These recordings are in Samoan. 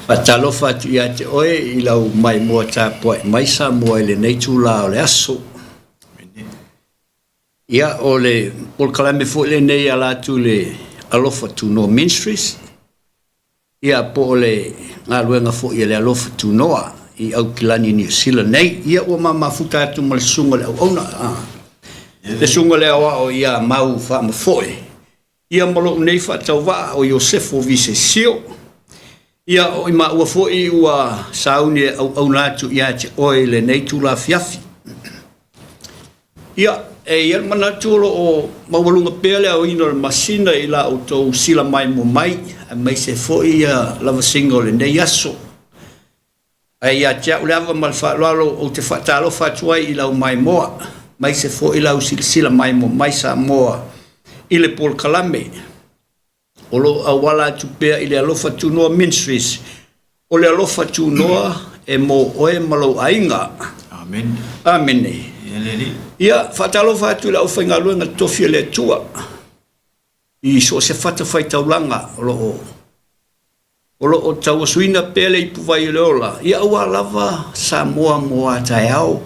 Faatalofa atu ia te oe i lau maimoa tapuai mai Samoa i lenei itula o le aso. Ia, o le polokalame foi lenei e ala atu i le Alofa Tunoa Ministries, ia po o le galuega foi a le Alofa Tunoa i Aukilani, Niu Sila nei. Ia, ua ma mafuta atu ma le susuga i le auauna, le susuga i le aoao ia Mau Faamafoe, Ia ma lou nei faatauvaa o Iosefo Visesio. Ia o i maua foi ua sauni e auauna atu ia te oe i lenei itula afiafi. Ia, e i ai le manatu o lo o maualuga pea le aoina o le masina i la outou sila maimoa mai, aemaise foi ia lavasiga o lenei aso. Ae ia te au le ava ma le faaaloalo ou te faatalofa atu ai i lau maimoa, aemaise foi lau silasila maimoa mai Samoa i le polokalame o lo o auala atu pea i le Alofa Tunoa Ministries. O le alofa tunoa e mo oe ma lou aiga. Amene. Amene. Ia le Alii. Ia, faatalofa atu i le aufaigaluega totofi a le Atua i so o se fatafaitaulaga o lo o O lo o tauasuina pea le ipuvai o le ola, ia aua lava Samoa mo a taeao.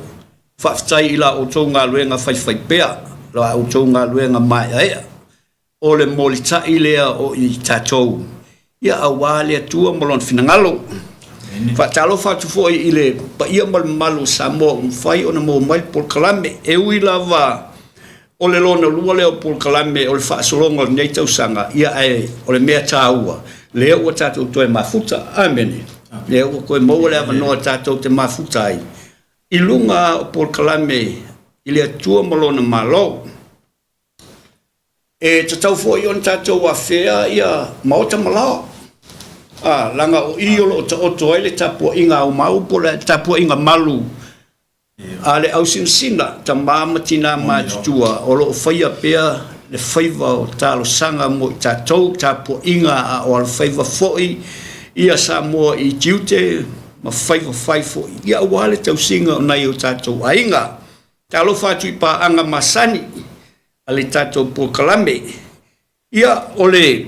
Faafetai i la outou galuega faifaipea, la outou galuega maeaea. O le molitai lea o i tatou, ia aua le Atua ma Lona finagalo. Faatalofa atu foi i le paia ma le mamalu o Samoa ua mafai ona maua mai le polokalame. E ui lava O le lona lua lea o polokalame o le faasologa o lenei tausaga, ia ae o le mea taua, lea ua tatou toe mafuta. Amene. Lea ua toe maua le avanoa tatou te mafuta ai i luga o polokalame i le Atua ma Lona Malo. E tatau foi ona tatou afea ia maota ma laoa. A, leaga o i o lo o taoto ai le tapuaiga aumau po o le tapuaiga malu A le ausinasina, tama ma tina matutua o lo o faia pea le faiva o talosaga mo i tatou, tapuaiga a o alofaiva foi ia Samoa i tiute ma faiva fai foi, ia aua le tausiga o nai o tatou aiga. Talofa atu i paaga masani a le tatou polokalame. Ia, o le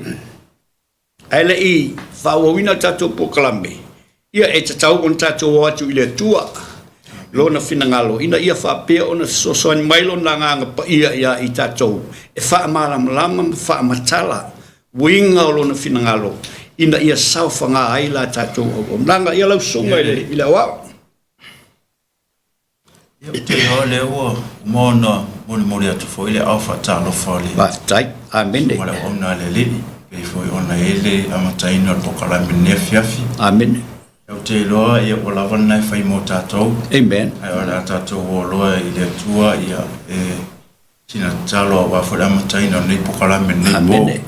Ae le i faaauauina le tatou polokalame, ia e tatau ona tatou o atu i le Atua, Lona finagalo, ina ia faapea ona fesoasoani mai Lona Agaga Paia iā i tatou e faamalamalama ma faamatala uiga o Lona finagalo, ina ia saofaga ai la tatou auaunaga. Ia lau susuga i le aoao. Ia, ou te iloa o lea ua uma ona molimoli atu foi le ao faatalofa o le Faafetai. Amene. Susuga i le Auauna a le Alii, pei foi ona i ai le amataina o le polokalame i lenei afiafi. Amene. Ou te iloa ia ua lava lena e fai mo tatou. Amen. Ae o le a tatou o loa i le Atua ia e sina tatalo aua foi le amataina o lenei polokalame i lenei po. Amene.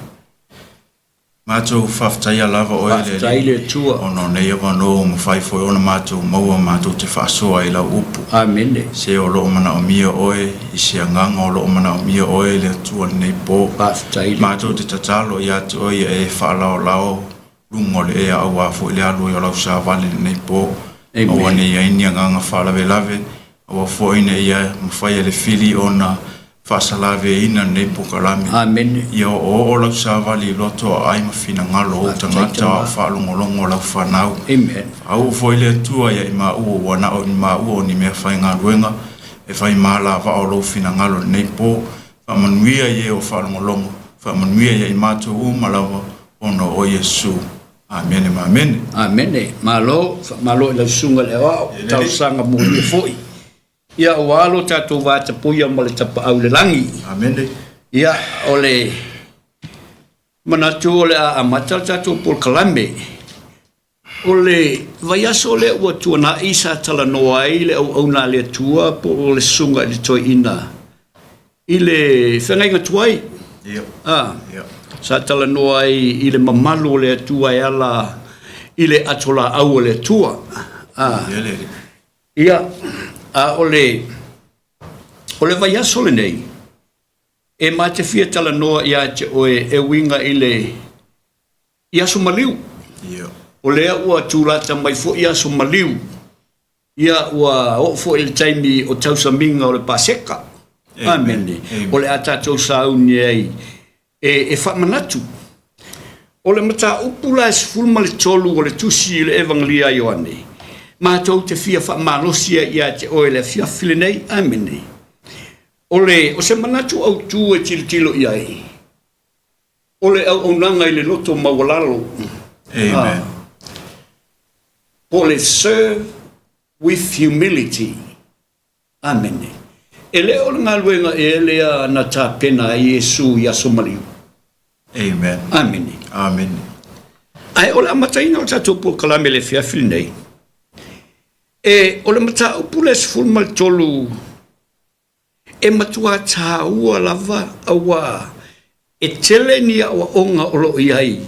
Matou faafetaia lava oe le Faafetai le Atua. Ona o nei avanoa ua mafai foi ona matou maua matou te faasoa i lau upu. Amene. Se o lo o manaomia oe i se agaga o lo o manaomia oe le Atua lenei po. Faafetai le Matou te tatalo ia te oe ia e faalaolao luga o le ea aua foi le alu ai o lau savali lenei po. Amen. Aua ne i ai ni agaga faalavelave, aua foi ne i mafai e le fili ona faasalaveina lenei polokalame. Amene. Ia oooo lau savali i loto aai ma finagalo o ou tagata a o faalogologo lau fanau. Amen. Faauu foi le Atua ia i maua ua na o ni maua o ni mea faigaluega e fai malavao lou finagalo i lenei po. Faamanuia i e o faalogologo, faamanuia ia i matou uma lava ona o Iesu. Amene ma amene. Amene. Malo, faamalo i lau susuga i le aoao, talosaga molia foi. Ia ua alo tatou vatapuia ma le tapaau i le lagi. Amene. Ia, o le manatu o le a amata le tatou polokalame. O le vaiaso lea ua tuanai sa talanoa ai le auauna a le Atua po o le susuga i le toeaina i le feagaiga tuai. Ia. Ah, Ia. Sa talanoa ai i le mamalu o le Atua e ala i le atolaau o le Atua. Ah. Ia le Alii. Ia, a o le, o le vaiaso lenei, e ma te fia talanoa ia te oe e uiga i le, i aso maliu. Ia. O lea ua tulata mai foi aso maliu. Ia, ua oo foi i le taimi o tausamiga o le Paseka. Amene. O le a tatou sauni ai e, e faamanatu. O le mataupu la e 13 o le Tusi i le Evagelia a Ioane, matou te fia faamalosi ai ia te oe i le afiafi lenei. Amene. O le, o se manatu autu e tilotilo i ai, o le auaunaga i le loto maualalo. Amen. Ah, po o le serve with humility. Amene. E le o le galuega ea lea na tapena ai Iesu i aso maliu? Amen. Amene. Amene. Ae o le amataina o le tatou polokalame i le afiafi lenei, e, o le mataupu lea 13 e matua tāua lava auā e tele ni aoaoga o lo o i ai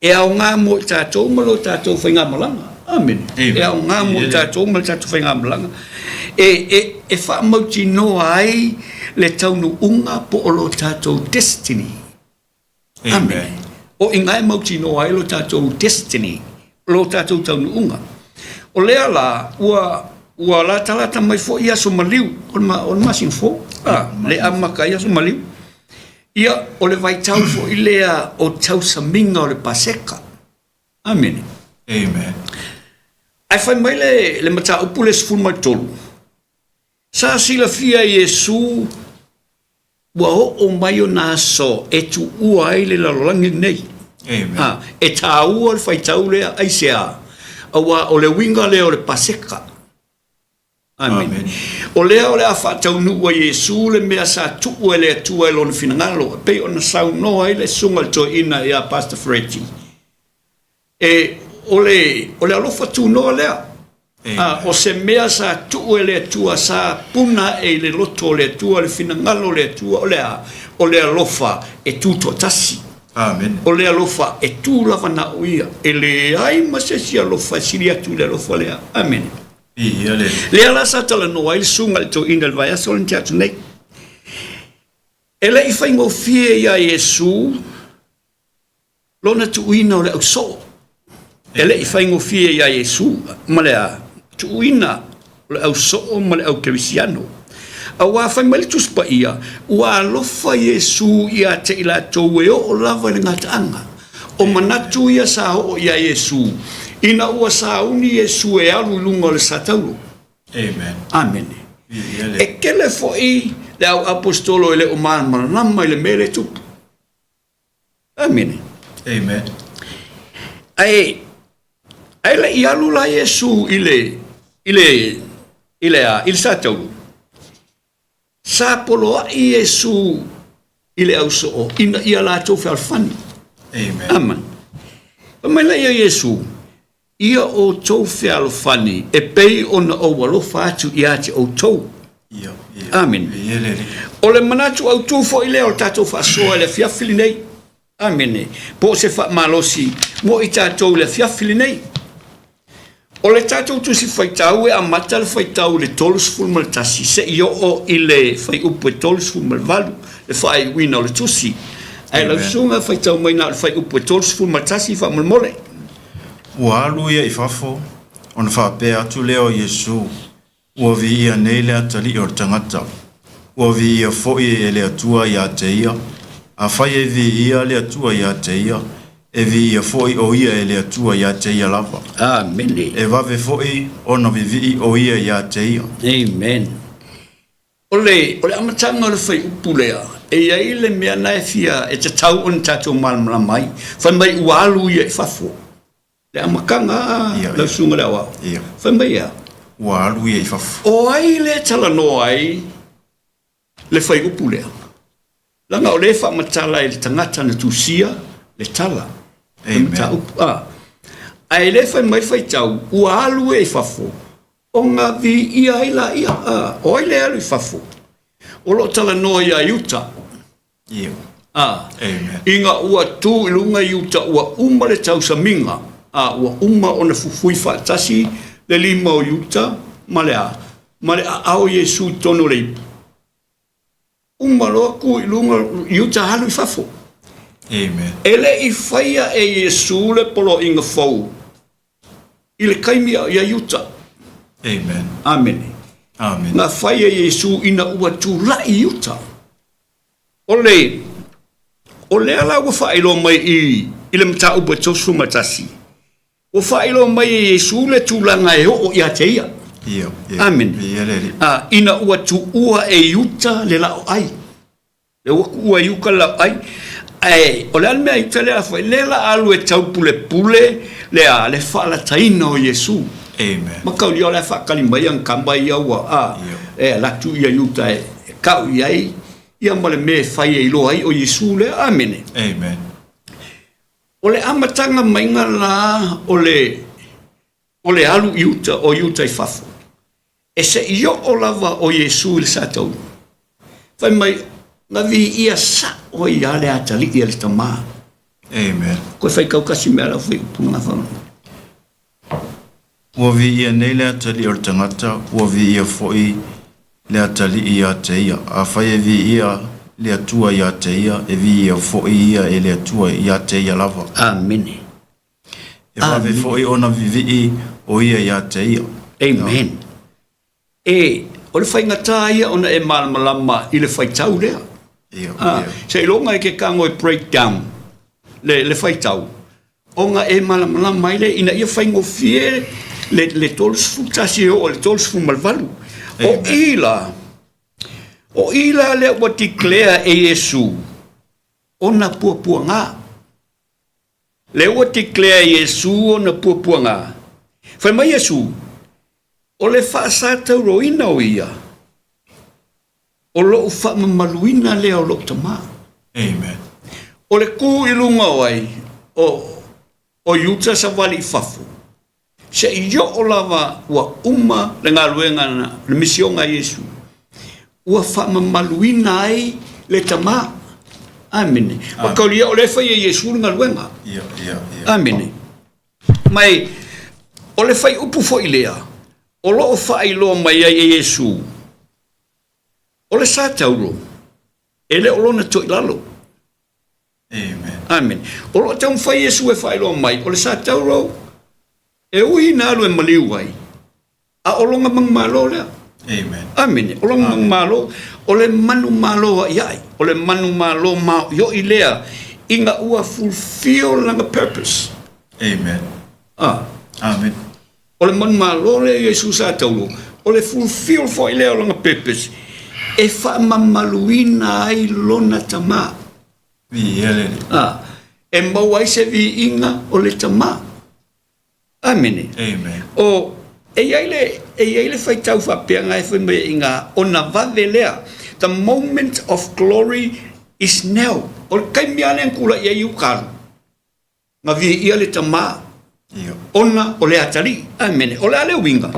e aoga mo i tatou ma lo tatou faigamalaga. Amene. E aoga mo i tatou ma le tatou faigamalaga. E, e, e faamautinoa ai le taunuuga po o lo tatou destiny. Amene. O i ina e mautinoa ai lo tatou destiny, lo tatou taunuuga. O lea la, ua, ua latalata mai foi aso maliu, o le, o le masina fou, a, le amata ai aso maliu. Ia, o le vaitau foi lea o tausamiga o le Paseka. Amene. Amen. Ae fai mai le, le mataupu le 13, sa silafia e Iesu Ua oo mai ona aso e tuua ai le lalolagi lenei. Amen. A, e tāua le faitau lea, aisea? Auā o le uiga lea o le Paseka. Amene. Amene. O lea o le a faataunuu e Iesu le mea sa tuu e le Atua i Lona finagalo, e pei ona saunoa ai le Susuga i le Toeaina ia Pastor Ferretti. E, o le, o le alofa tunoa lea. A, o se mea sa tuu e le Atua, sa puna ae i le loto o le Atua, le finagalo o le Atua, o le a? O le alofa e tu toatasi. Amene. O le alofa e tu lava na o ia. E leai ma se isi alofa e sili atu i le alofa lea. Amene. Viia le. Lea la sa talanoa ai le susuga i le toeaina i le vaiaso lea na tea atu nei. E le i faigofie iā Iesu Lona tuuina o le ausoo. E le i faigofie iā Iesu ma le a tuuina o le ausoo ma le aukerisiano. Auā fai mai le Tusi Paia, ua alofa Iesu ia te i latou e oo lava i le gataaga. O manatu ia sa oo iā Iesu, ina ua sauni Iesu e alu i luga o le sataulo. Amen. Amene. E tele foi le au aposetolo e le o malamalama i le mea lea e tupu. Amene. Amen. Ae, ae le i alu la Iesu i le, i le, i le a, i le sataulu. Sa poloai Iesu i le ausoo ina ia latou fealofani. Amen. Amen. Fai mai lea Iesu, Ia outou fealofani e pei ona ou alofa atu ia te outou. Amene. O le manatu autu foi lea o le tatou faasoa i le afiafi lenei. Amene. Po o se faamalosi mo i tatou i le afiafi lenei. O le tatou tusi faitau e amata le faitau i le 31 seia oo i le fuaiupu e 38 le faaiuina o le tusi. Ae lau susuga faitau mai na o le fuaiupu e 31 faamolemole. Ua alu ia i fafo, ona faapea atu lea o Iesu, Ua viia nei le atalii o le tagata, ua viia foi e le Atua ia te ia. Afai e viia le Atua ia te ia, e viia foi o ia e le Atua ia te ia lava. Amene. E vave foi ona vivii o ia ia te ia. Amen. O le, o le amataga o le fuaiupu lea, e i ai le mea na e fia, e tatau ona tatou malamalama ai. Fai mai ua alu ia i fafo. Le amataga a Ia, lau ia. susuga i le aoao. Ia. Fai mai e a? Ua alu ia i fafo. O ai lea e talanoa ai le fuaiupu lea? Leaga o lea e faamatala e le tagata na tusia le tala, le Amen. mataupu. A. Ae le fai mai le faitau, ua alu e i fafo, ona viia ai laia. A. O ai lea e alu i fafo? O lo o talanoa ia Iuta. Ia. A. Amen. Ina ua tu i luga Iuta, ua uma le tausamiga, a, ua uma ona fufui faatasi le lima o Iuta ma le a? Ma le aao o Iesu i totonu o le ipu. Uma loa tu i luga Iuta alu i fafo. Amen. E le i faia e Iesu le poloaiga fou i le taimi a o ia Iuta. Amen. Amene. Amen. Na fai e Iesu ina ua tulai Iuta. O le, o lea la ua faailoa mai i, i le mataupu e 31, ua faailoa mai e Iesu le tulaga e oo ia te ia. Ia, ia. Amene. Ia le Alii. A, ina ua tuua e Iuta le laoai. Lea ua tuua e Iuta le laoai. Ae o le a le mea a Iuta lea a fai? Lea la alu e taupulepule le a, le faalataina o Iesu. Amen. Mataulia o la e faatali mai ana tama ia ua a, e alu atu ia Iuta e tau i ai ia ma le mea e fai e iloa ai o Iesu lea. Amene. Amen. O le amataga maiga la o le o le alu i uta o Iuta i fafo, e se i oo lava o Iesu i le satauro. Fai mai, na viia sa'o ai lava le atalii a le Tama. Amen. Koe faitau kasi mea lau fai upu na whanau. Ua viia nei le atalii o le tagata, ua viia foi le Atalii ia te ia. Afai e viia le Atua ia te ia, e viia foi ia e le Atua ia te ia lava. Amene. E vave foi ona vivii o ia ia te ia. Amen. E, o le faigata ia ona e malamalama i le faitau lea. Ia, Ah, ia. seiloga e ke tago e break down le, le faitau, ona e malamalama ai lea ina ia faigofie le, le 31 e oo i le 38. O i la, o i la lea ua declare e Iesu ona puapuaga. Lea ua declare e Iesu ona puapuaga. Fai mai Iesu, o le faasatauroina o ia, o lou faamamaluina lea o lou Tama. Amen. O le kū i luga o ai, o, o Iuta savali i fafo, se i oo lava ua uma le galuega na, le misioga a Iesu, ua faamamaluina ai le Tama. Amene. Mataulia o lea e fai e Iesu le galuega. Ia, ia, ia. Amene. Ma e, o le faiupu foi lea, o lo o faailoa mai ai e Iesu, O le satauro, e le o lona toilalo. Amen. Amene. O lo o taumafai Iesu e faailoa mai, o le satauro, e ui ina alu e maliu ai, a o lona manumalo lea. Amen. Amene. O lona manumalo, o le manumalo aiai, o le manumalo maoioi lea, ina ua fulfill lana purpose. Amen. Ah. Amen. O le manumalo lea i Iesu sa tauro, o le fulfill foi lea o lona purpose, e faamamaluina ai lona Tama. Viia le Alii. A, e maua ai se viiga o le Tama. Amene. Amen. O, e i ai le, e i ai le faitau faapea na e fai mai ai ina, ona vave lea, the moment of glory is now. O le taimi lava lea na tulai ai Iukalu. Na viia le Tama ona o le atalii. Amene. O le a le uiga?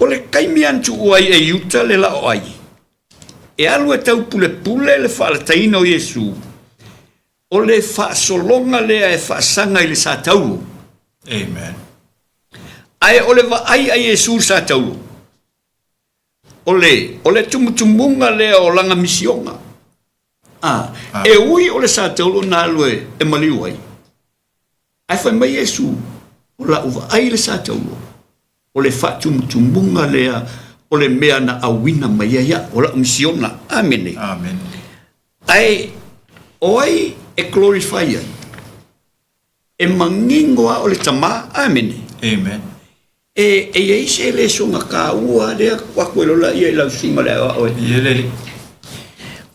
O le taimi a na tuua ai e Iuta le laoai, e alu e taupulepule le faalataina o Iesu, o le faasologa lea e faasaga i le satauro. Amen. Ae o le vaai a Iesu i le satauro, o le, o le tumutumuga lea o lana misioga. A, e ui o le satauro na alu e, e maliu ai, ae fai mai Iesu, o la'u vaai i le satauro, o le faatumutumuga lea o le mea na auina mai ai a'u, o la'u misiona. Amene. Amene. Ae o ai e glorify ai? E manino lava o le Tama. Amene. Amen. E, e i ai se lesona taua lea tuu atu e lola ia i lau susuga le aoao e. Ia le alii.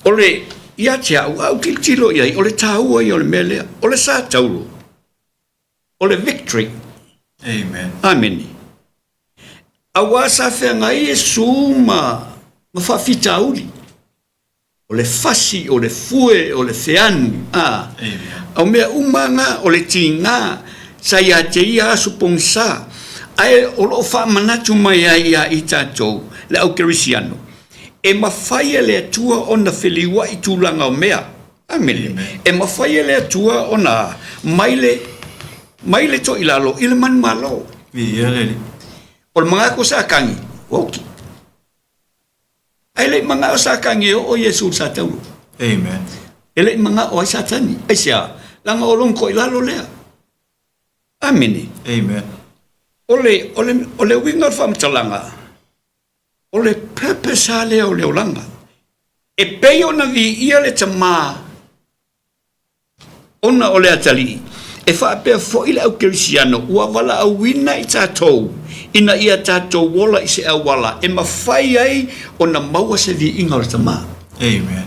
O le, ia te au, a ou tilotilo i ai, o le taua ia o le mea lea. O le sa taulo, o le victory. Amen. Amene. Aua sa feagai Iesu ma, ma faafitauli. O le fasi, o le fue, o le feanu, a. O mea uma na, o le tiga, sa ia te ia aso pogisa, ae o lo o faamanatu mai ai ia i tatou, le au kerisiano, e mafai e le Atua ona feliuai tulaga o mea. Amene. E mafai e le Atua ona mai le, mai le toilalo i le manumalo. Viia le Alii. O le manatu o Satani, ua oti. Ae le i manao Satani e oo Iesu i le satauro. Amen. E le i manao ai Satani. Aisea? Leaga o lona toilalo lea. Amene. Amen. O le, o le, o le uiga o le faamatalaga, o le purpose lava lea o le olaga. E pei ona viia le Tama ona o le atalii. E faapea foi le au kerisiano ua valaauina i tatou ina ia tatou ola i se auala e mafai ai ona maua se viiga o le Tama. Amen.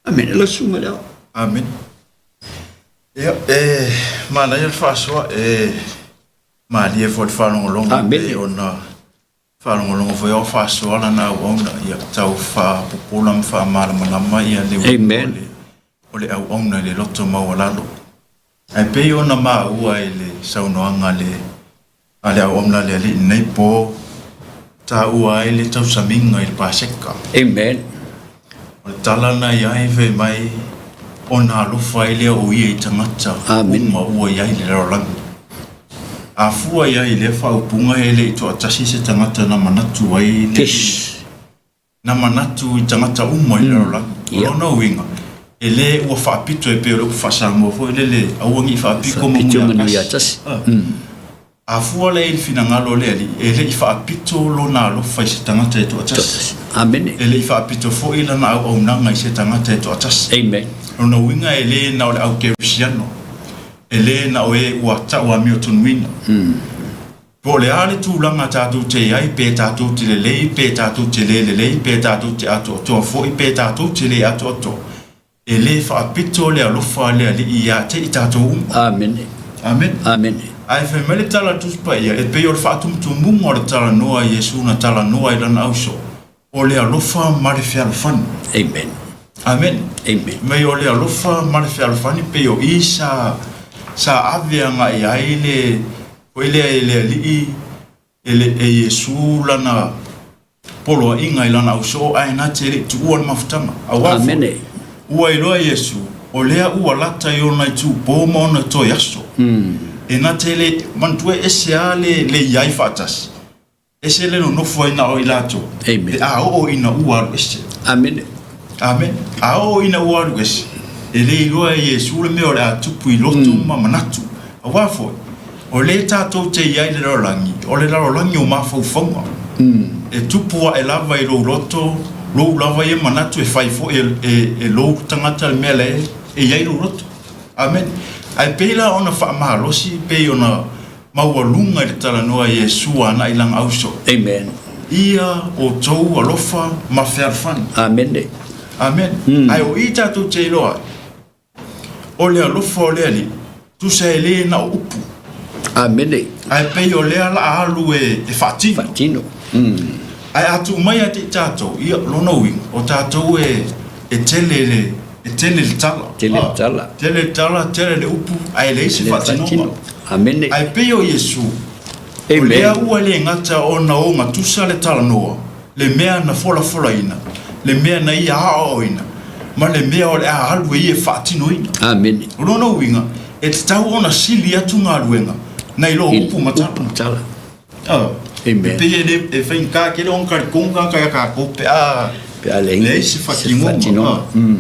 Amene. Lau susuga i le Ao. Amene. Ia, e manaia le faasoa, e malie foi le faalogologo Amene. pei ona faalogologo foi ao faasoa lana auauna, ia tau faapopola ma faamalamalama ia le uiga Amen. o le auauna i le loto maualalo. Ae pei ona maua i le saunoaga a le a le auauna a le Alii i lenei po, taua ai le tausamiga i le Paseka. Amen. O le tala na i ai fai mai, ona alofa ai lea o ia i tagata Amen. uma ua i ai i le lalolagi. A fua i ai i lea faaupuga e le i toatasi se tagata na manatu ai le Yes. na manatu i tagata uma i le lalolagi. O lona uiga, e le ua faapito e pei o le upu faa-Samoa foi lele, aua ne i faapito ma manu ia tasi. A fua lea i le finagalo o le Alii, e le i faapito lona alofa i se tagata e toatasi. Amene. E le i faapito foi lana auaunaga i se tagata e toatasi. Amen. Lona uiga e le na o le au kerisiano, e le na o e ua tau amiotonuina. Po o le a le tulaga tatou te i ai, pe tatou te lelei, pe tatou te le lelei, pe tatou te atoatoa foi, pe tatou te le atoatoa, e le faapito le alofa a le Alii ia te i tatou uma. Amene. Amene. Amene. Ae fai mai le tala a le Tusi Paia, e pei o le faatumutumuga o le talanoa a Iesu na talanoa i lana ausoo, O le alofa ma le fealofani. Amen. Amene. Amen. Mai o le alofa ma le fealofani pei o i sa, sa ave agai ai le, foi lea e le Alii, e, le, e Iesu lana poloaiga i lana ausoo, ae na te le i tuua le mafutaga. Aua foi, Amene. ua iloa e Iesu, o lea ua lata i ona itupo ma ona toe aso. E na te le, manatua e ese lava le, le i ai faatasi, Ese le nonofo ai na o i latou, Amen. pe a oo ina ua alu ese. Amene. Amene. A oo ina ua alu ese, e le iloa e Iesu le mea o le a tupu i loto ma manatu. Aua foi, o lea tatou te i ai i le lalolagi, o le lalolagi o mafaufauga. E tupu ae lava i lou loto, lou lava ia manatu e fai foi e, e, e lou tagata le mea la e, e i ai lou loto. Amene. Ae pei la ona faamalosi, pei ona Maualuga i le talanoa a Iesu ana i lana auso. Amen. Ia outou alofa ma fealofani. Amene. Amene. Ae o i tatou te iloa ai, o le alofa o le Alii, tusa e le na o upu. Amene. Ae pei o lea la alu e, e faatino. Faatino. Ae a tuu mai ia te i tatou, ia, lona uiga, o tatou e, e tele le, E tele le tala. Tele le tala. Tele le tala, tele le upu, ae leai se faatinoga. Amene. Ae pei o Iesu, o lea ua le gata ona ogatusa le talanoa, le mea na folafolaina, le mea na ia aoaoina, ma le mea o le a alu e ia e faatinoina. Amene. O lona uiga, e tatau ona sili atu galuega nai lo upu ma tala. Upu ma tala. Oh. Amen. E pei e le e faigata tele ona talitonu tagata ia tatou pe a Pe a leai leai se se faatinoga. faatinoga.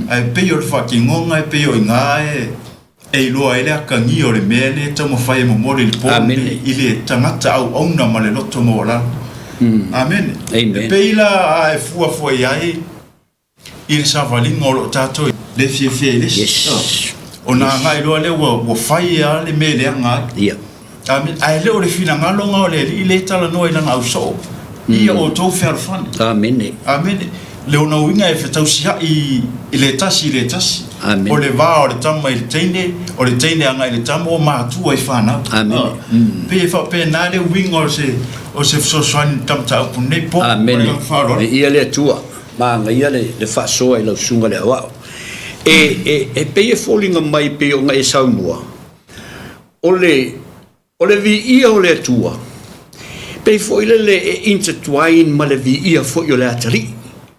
Ah. Ae pei o le faatinoga e pei o i ina e e iloa ai le atagia o le mea lea e taumafai e momoli i le po Amene. lenei i le tagata auauna ma le loto maualalo. Amene. Amen. E pei la a e fuafua i ai i le savaliga o lo o tatou le fiafia i le isi. Yes. Ona agai loa lea ua, ua fai lava le mea e leaga ai. Ia. Amene. Ae le o le finagalo lena o le Alii lea e talanoa i lana ausoo, ia outou fealofani. Amene. Amene. Le ona uiga e fetausiai i le tasi i le tasi. Amene. O le va o le tama i le teine, o le teine agai i le tama, o matua i fanau. Amene. Ah. Pei e faapena le uiga o se, o se fesoasoani i le mataupu lenei po. Ma le Amene. agaga faaaloalo. Viia le Atua. Manaia le faasoa i lau susuga i le aoao. E, e, e pei e foliga mai pei ona e saunoa, o le, o le viia o le Atua, pei foi lele e intertwine ma le viia foi o le atalii.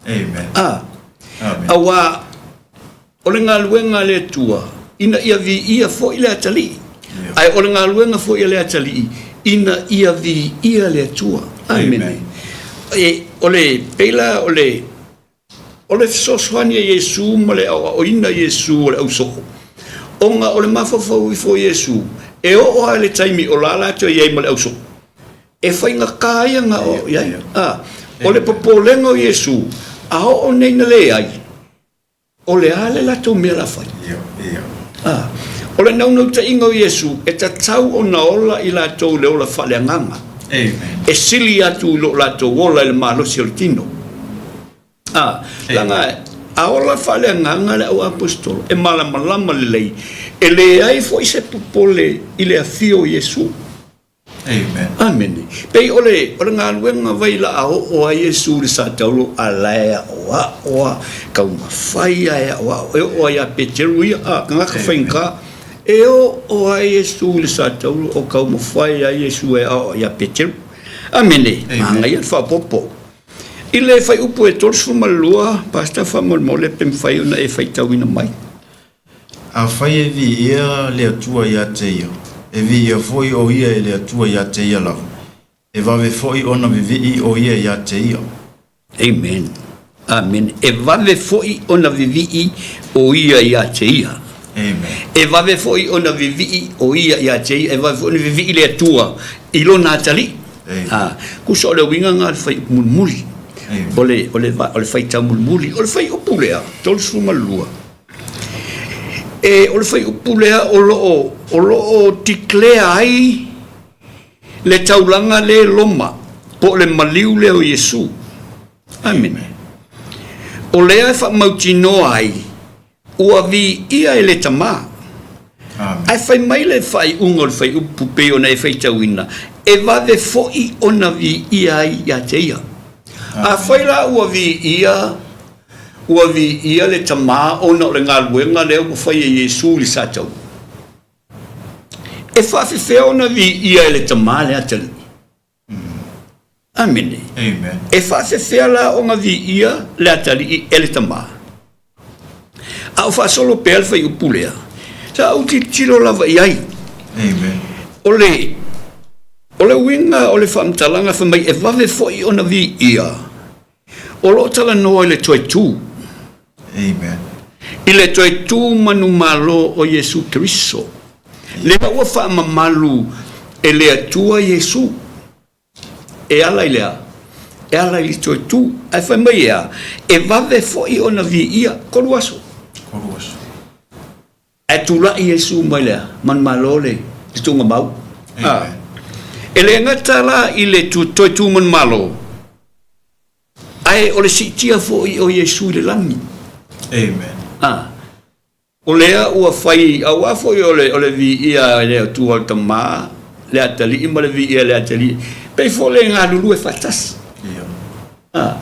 Amen. A, Amen. auā O le galuega a le Atua, ina ia viia foi le atalii, ae o le galuega foi a le atalii, ina ia viia le Atua. Amene. E, o le, pei la o le, o le fesoasoani a Iesu ma le aoaoina o Iesu o le ausoo, ona o le mafaufau ifo o Iesu, e oo lava i le taimi o la latou i ai ma le ausoo, e faigata ia ona aoao i ai. A, o le popolega o Iesu, a oo nei ina leai, O le a le latou mea la fai? Ia, ia. Ah, O le naunautaiga o Iesu, e tatau ona ola i latou i le ola faaleagaga, e sili atu i lo latou ola i le malosi o le tino. A, leaga a ola faaleagaga le au aposetolo, e malamalama lelei, e leai foi se popole i le afio o Iesu. Amen. Amene. Pei o le, o le galuega vai la a oo ai Iesu i le sa taulo a la e aʻoaʻo a taumafai a e aʻoaʻo e oo ai ia Peteru ia, a tagata faigata, e oo ai Iesu i le sa taulo o taumafai ai Iesu e aʻoaʻo iā Peteru. Amene. Manaia le faaopoopo. I le fuaiupu e 32, Pastor faamolemole pe mafai ona e faitauina mai. Afai e viia le Atua ia te ia, e viia foi o ia e le Atua ia te ia lava, e vave foi ona vivii o ia ia te ia. Amen. Amene. E vave foi ona vivii o ia ia te ia. Amen. E vave foi ona vivii o ia ia te ia. E vave foi ona vivii le Atua i lona atalii. Amen. A, tusa o le uiga lena o le fuaiupu mulimuli. Amen. O le, o le, o le faitau mulimuli. O le fuaiupu lea, 32. E, o le fuaiupu lea o lo o, o lo o declare ai le taulaga le Roma, po o le maliu lea o Iesu. Amene. O lea e faamautinoa ai, ua viia e le Tama. Ae fai mai le faaiuga o le fuaiupu pei ona e faitauina, e vave foi ona viia ai ia te ia. Afai la ua viia Ua viia le Tama ona o le galuega lea ua fai e Iesu i le sa tau. E faafefea ona viia e le Tama le atalii? Amene. Amen. E faafefea la ona viia le atalii e le Tama? A o faasolo pea le fuaiupu lea, sa ou tilotilo lava i ai. Amen. O le, o le uiga o le faamatalaga fai mai e vave foi ona viia O lo o talanoa i le toe tu. Amen. I le toe tu manumalo o Iesu Keriso. Lea ua faamamalu e le Atua Iesu. E ala i le a? E ala i le toe tu. Ae fai mai e a? E vave foi ona viia. Kolu aso. Kolu aso. Ae tulai Iesu mai le manumalo le tuugamau. A. E le gata la i le toe tu manumalo, ae o le siitia foi o Iesu i le lagi. Amen. A. O lea ua fai, aua foi o le, o le viia e le Atua o le Tama, le Atalii ma le viia e le Atalii, pei foi le galulue faatasi. Ia. A,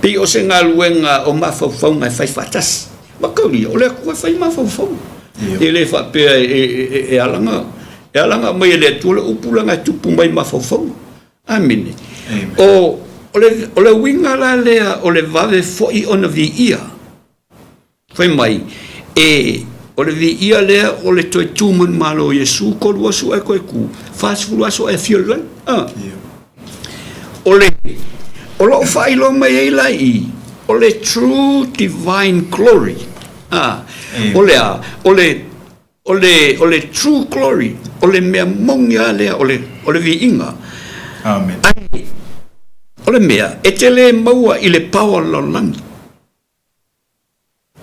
pei o se galuega o mafaufauga e fai faatasi. Mataulia, o le Atua e fai mafaufauga. E le faapea e, e, e, e alaga, e alaga mai e le Atua le upu leaga e tupu mai mafaufauga. Amene. O, o le, o le uiga la lea o le vave foi ona viia. Fai mai, e, o le viia lea o le toe tu manumalo o Iesu, kolu aso ae toe tu, 40 aso ae afio i le lagi. Ah. O le, o loo faailoa mai ai la i i, o le true divine glory. Ah. O le a? O le, o le, o le true glory, o le mea moni lava lea, o le, o le viiga. Amen. Ai, o le mea, e te le maua i le pao o le lalolagi.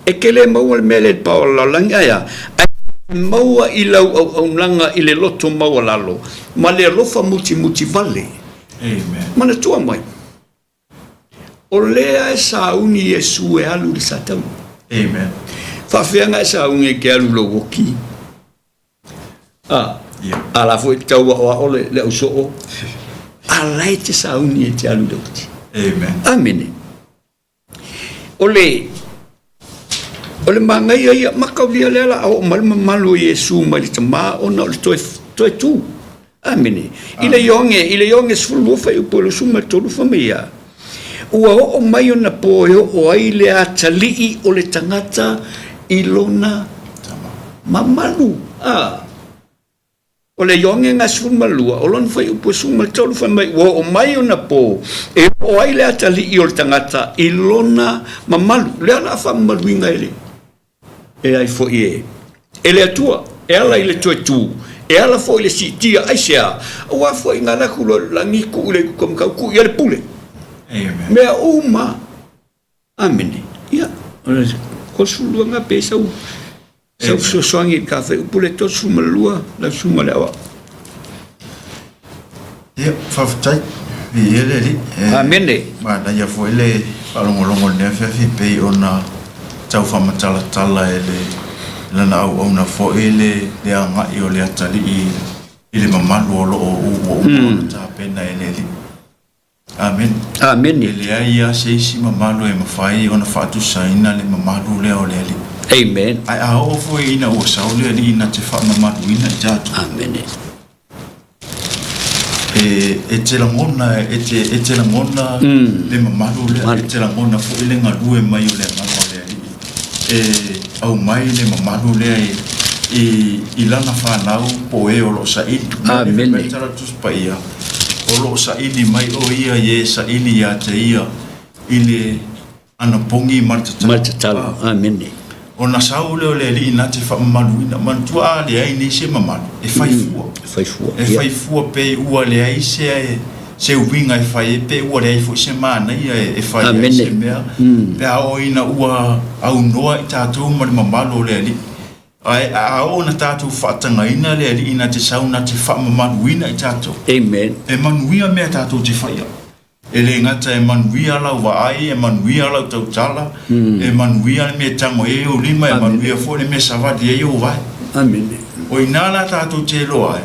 E te le maua le mea lea i le pao o le lalolagi, ae a? Ae e maua i lau auaunaga i le loto maualalo ma le alofa mutimuti vale. Amen. Manatua mai, o lea e sauni Iesu e alu i le Sataua. Amen. Faafefea ona e sauni e te alu i lou oki? A, yeah. A la foi te tau aoao le, le ausoo. A la e te sauni e te alu i le oti. Amen. Amene. O le, o le manaia ia, mataulia lea la a oo mai le mamalu o Iesu mai le Tama ona o le toe, toe tu. Amene. I le Ioane, i le Ioane 12 fuaiupu e 23 fai mai ia, ua oo mai ona po e oo ai le atalii o le tagata i lona mamalu. A. O le Ioane na 12, o lona fuaiupu e 13, fai mai, ua oo mai ona po e oo ai le atalii o le tagata i lona mamalu. O le a la faamamaluina e le, e ai foi e, e le Atua, e ala i le toe tu, e ala foi i le siitia, aisea? Aua foi na alu atu loa i le lagi, tuu i le itu taumatau, tuu i ai le pule. Amen. Mea uma. Amene. Ia, o le 32 na pe sau. Sau fesoasoani i le ta faaiupu le 32, lau susuga i le Aoao. Ia, faafetai. Viia le Alii. Amene. Manaia foi le faalogologo i lenei afiafi e pei ona tau faamatalatala e le lana auauna foi le le agai o le atalii i le mamalu o lo o ua uma ona tapena e le Alii. Amene. Amene. E leai lava se isi mamalu e mafai ona faatusaina le mamalu lea o le Alii. Amen. Ae a oo foi ina ua sau le Alii na te faamamaluina i tatou. Amene. E, e te lagona, e te, e te lagona mm. le mamalu lea, e te lagona foi le galue mai o le agaga o le Alii. E aumai le mamalu lea i, i, i lana fanau po o e o lo o saili. Amene. Tala Tusi Paia, o lo o saili mai o ia i e saili ia te ia i le anapogi ma le tatalo. Ma le tatalo. Amene. Ona sau lea o le Alii na te faamamaluina. Manatua a leai nei se mamalu, e fai fua. E fai fua. E fai fua pe ua leai se se uiga e fai ai, pe ua leai foi se manaia e fai ai se mea. Pe a oo ina ua aunoa i tatou ma le mamalu o le Alii. Ae a oo ina tatou faatagaina le Alii na te sau na te faamamaluina i tatou. Amen. E manuia mea tatou te faia. E le gata e manuia lau vaai, e manuia lau tautala, e manuia le mea e tago ai ou lima, e manuia foi le mea e savali ai ou vae. Amene. O i ina la tatou te iloa ai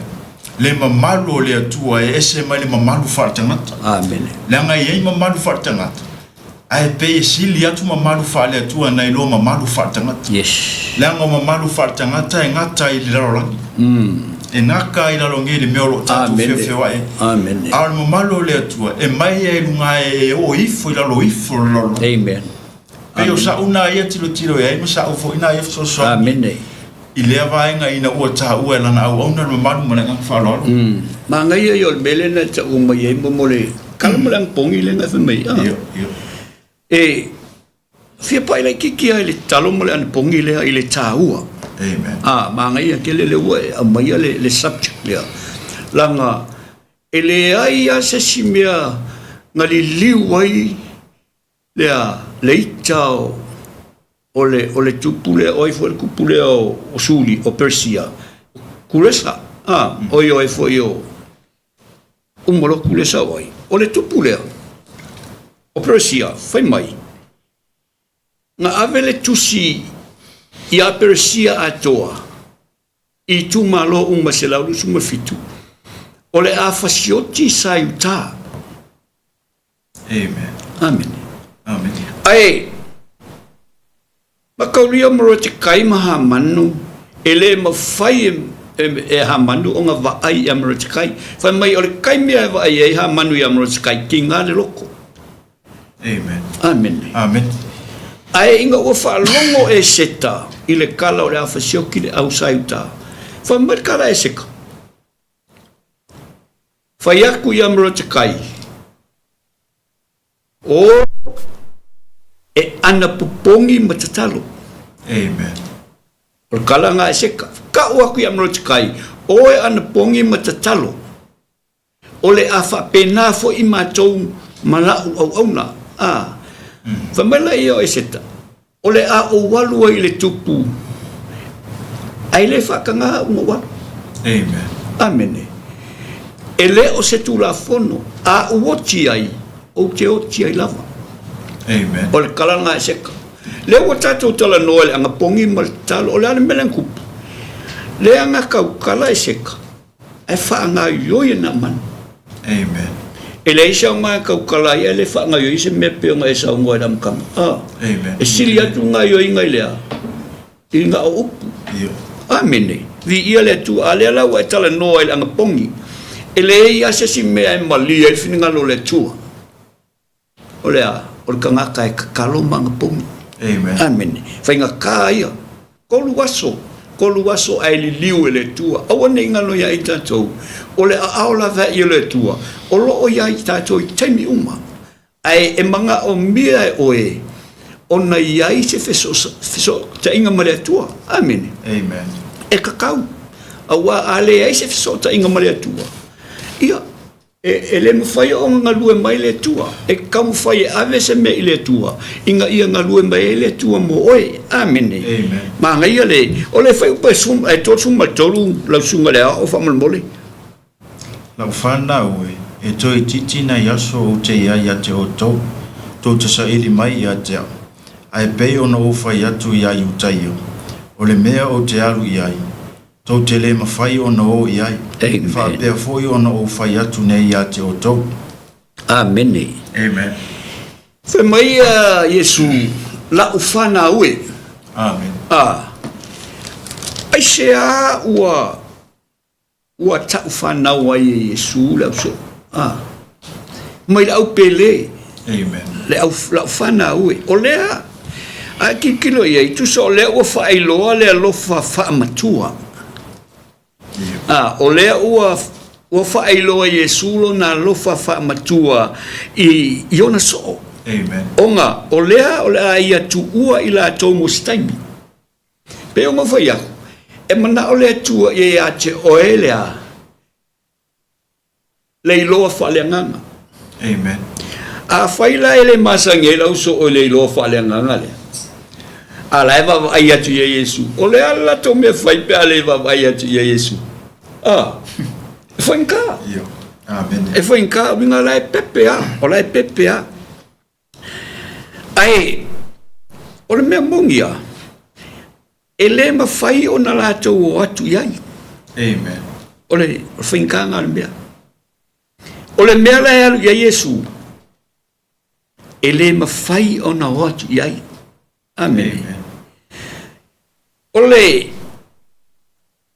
le mamalu o le Atua e ese mai le mamalu faaletagata. Amene. Leaga e i ai mamalu faaletagata, Ae pei e sili atu mamalu faale-Atua nai lo mamalu faaletagata. Yes. Leaga o mamalu faaletagata e gata i le lalolagi. E gata i lalo nei i le mea o lo o tatou feofeoai ai. Amene. A o le mamalu o le Atua, e mai ai i luga e oo ifo i lalo ifo o le lalolagi. Amen. Pei o sa'u na ia tilotilo i ai ma sa'u foi na ia fesoasoani. Amene. I lea vaega ina ua taua e lana auauna le mamalu ma le agaga faaaloalo. Manaia ia o le mea lea na taua mai ai mo le kala ma le anapogi lea na fai mai ai. Io, io. E fia pai laitiiti lava i le tatalo ma le anapogi lea i le taua. Amen. A, manaia tele lea ua e aumaia le, le subject lea. Leaga e leai lava se isi mea na liliu ai lea le ita o, o le, o le tupu lea, o ai foi le tupu lea o, o Suli, o Persia, Kuresa, a, o i o ai foi o, uma loa Kuresa o ai. O le tupu lea, o Persia, fai mai, na ave le tusi ia Persia atoa, i itumalo uma 127, o le a fasioti sa i uta. Amen. Amene. Amen. Ae, makaulia Morotekai ma Hamanu, e le mafai e, e, e Hamanu ona vaai ia Morotekai. Fai mai, o le taimi e vaai ai Hamanu ia Morotekai, tiga le loko. Amen. Amene. Amen. Ae ina ua faalogo Eseta i le kala o le a fasioki le au sa i uta, fai mai le kala a Eseta, Fai aku ia Morotekai, O e anapopogi ma tatalo. Amen. O le kala na a Eseta, Kau aku ia Morotekai, O e anapogi ma tatalo. O le a faapena foi matou ma la'u auauna. A, fai mai laia o Eseta, O le a ou alu ai i le tupu, ae le faatagaā a'u na ou alu. Amen. Amene. E le o se tulafono a ou oti ai, ou te oti ai lava. Amen. O le tala lena a Eseta. Lea ua tatou talanoa i le anapogi ma le tatalo, o le a le mea lea na tupu? Lea na tautala Eseta. Ae faagaoioi e Naamani. Amen. E leai se aoga e tautala ai ae le faagaoioi se mea pei ona e saunoa i le amataga. Ah. Amen. E sili atu le gaoioiga i le a? I na o upu. Io. Amene. Viia le Atua. A lea la ua e talanoa i le anapogi. E leai lava se isi mea e malie ai le finagalo o le Atua. O le a? O le tagata e tatalo ma anapogi. Amen. Amene. Faigata ia. Kolu aso, kolu aso ae liliu e le Atua. Aua ne i galo ia i tatou, o le aao laveai o le Atua, o lo o ia i tatou i taimi uma. Ae e manaomia e oe ona i ai se fesootaiga ma le Atua. Amene. Amen. E tatau. Aua a leai se fesootaiga ma le Atua, ia, E, e le mafai ona galue mai le Atua. E taumafai e ave se mea i le Atua, ina ia galue mai ai le Atua mo oe. Amene. Amen. Manaia le, o le fuaiupu e sum, e 33 lau susuga i le Aoao faamolemole. Lau fanau e, e toeitiiti nai aso ou te i ai ia te outou, tou te saili mai ia te au. Ae pei ona ou fai atu iā Iutaia, o le mea ou te alu i ai, Tou te le mafai ona o i ai. Amen. E faapea foi ona ou fai atu nei ia te outou. Amene. Amen. Fai mai ia Iesu, La'u fanau e. Amen. A. Aisea ua ua ta'u fanau ai e Iesu le ausoo? A. Mai le au pele. Amen. Le au, la'u fanau e. O lea, a e tilotilo i ai, tusa o lea ua faailoa le alofa faamatua. A, o lea ua, ua faailoa e Iesu lona alofa faamatua i, i ona soo. Amen. Ona o lea o le a ia tuua i latou mo se taimi. Pei ona ou fai atu, e manao le Atua ia ia te oe le a? Le iloa faaleagaga. Amen. Afai la e le masani ai lau soo i le iloa faaleagaga lea, a la e vaavaai atu ia Iesu, o le a le latou mea fai pe a le vaavaai atu ia Iesu? A, e faigata. Io. Amen. E faigata, uiga la e pepe a, o la e pepe a. Ae, o le mea moni a, E le mafai ona latou o atu i ai. Amen. O le faigataga o le mea. O le mea la e alu i ai Iesu, e le mafai ona o atu i ai. Amene. Amen. O le,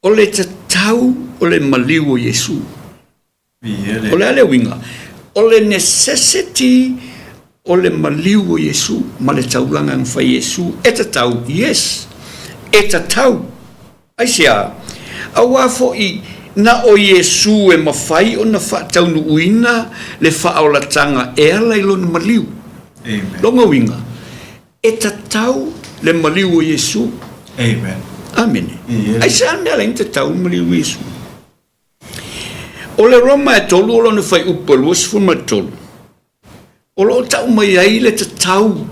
o le tatau o le maliu o Iesu. O le a le uiga? O le necessity o le maliu o Iesu ma le taulaga na fai e Iesu e tatau, yes, e tatau. Aisea? Aua foi na o Iesu e mafai ona faataunuuina le faaolataga e ala i lona maliu. Amen. Lona uiga, e tatau le maliu o Iesu. Amen. Amene. Aisea le mea ala ai ona tatau le maliu o Iesu? O le Roma e tolu o lona fuaiupu e 23, o lo o tau mai ai le tatau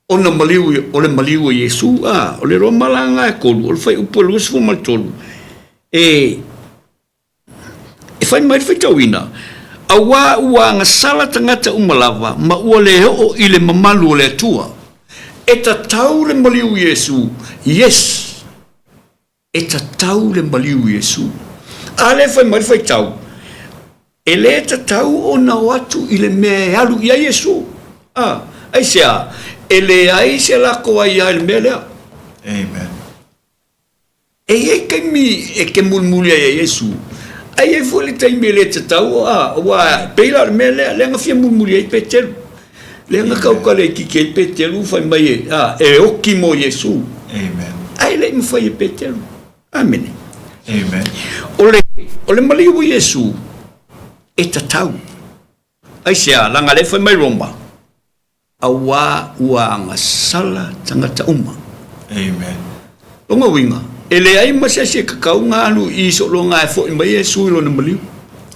ona maliu, o le maliu o Iesu. A, o le Roma la lena e tolu, o le fuaiupu e 23, e, e fai mai le faitauina, Auā ua agasala tagata uma lava ma ua le oo i le mamalu o le Atua. E tatau le maliu Iesu, yes! E tatau le maliu Iesu. A lea fai mai le faitau, e le tatau ona o atu i le mea e alu i ai Iesu. A, aisea? E leai se lako aia i le mea lea. Amen. E i ai taimi e te mulimuli ai ia Iesu, ae i ai foi le taimi e le tatau, a, aua pei la o le mea lea, lea na fia mulimuli ai Peteru. Lea na taukaleititi ai Peteru fai mai e, a, e oki mo Iesu. Amen. Ae le i mafai e Peteru. Amene. Amen. O le, o le maliu o Iesu, e tatau. Aisea, leaga lea fai mai Roma, auā ua agasala tagata uma. Amen. Lona uiga, e leai ma se isi e tatau ona alu i sologa e foi mai Iesu i lona maliu.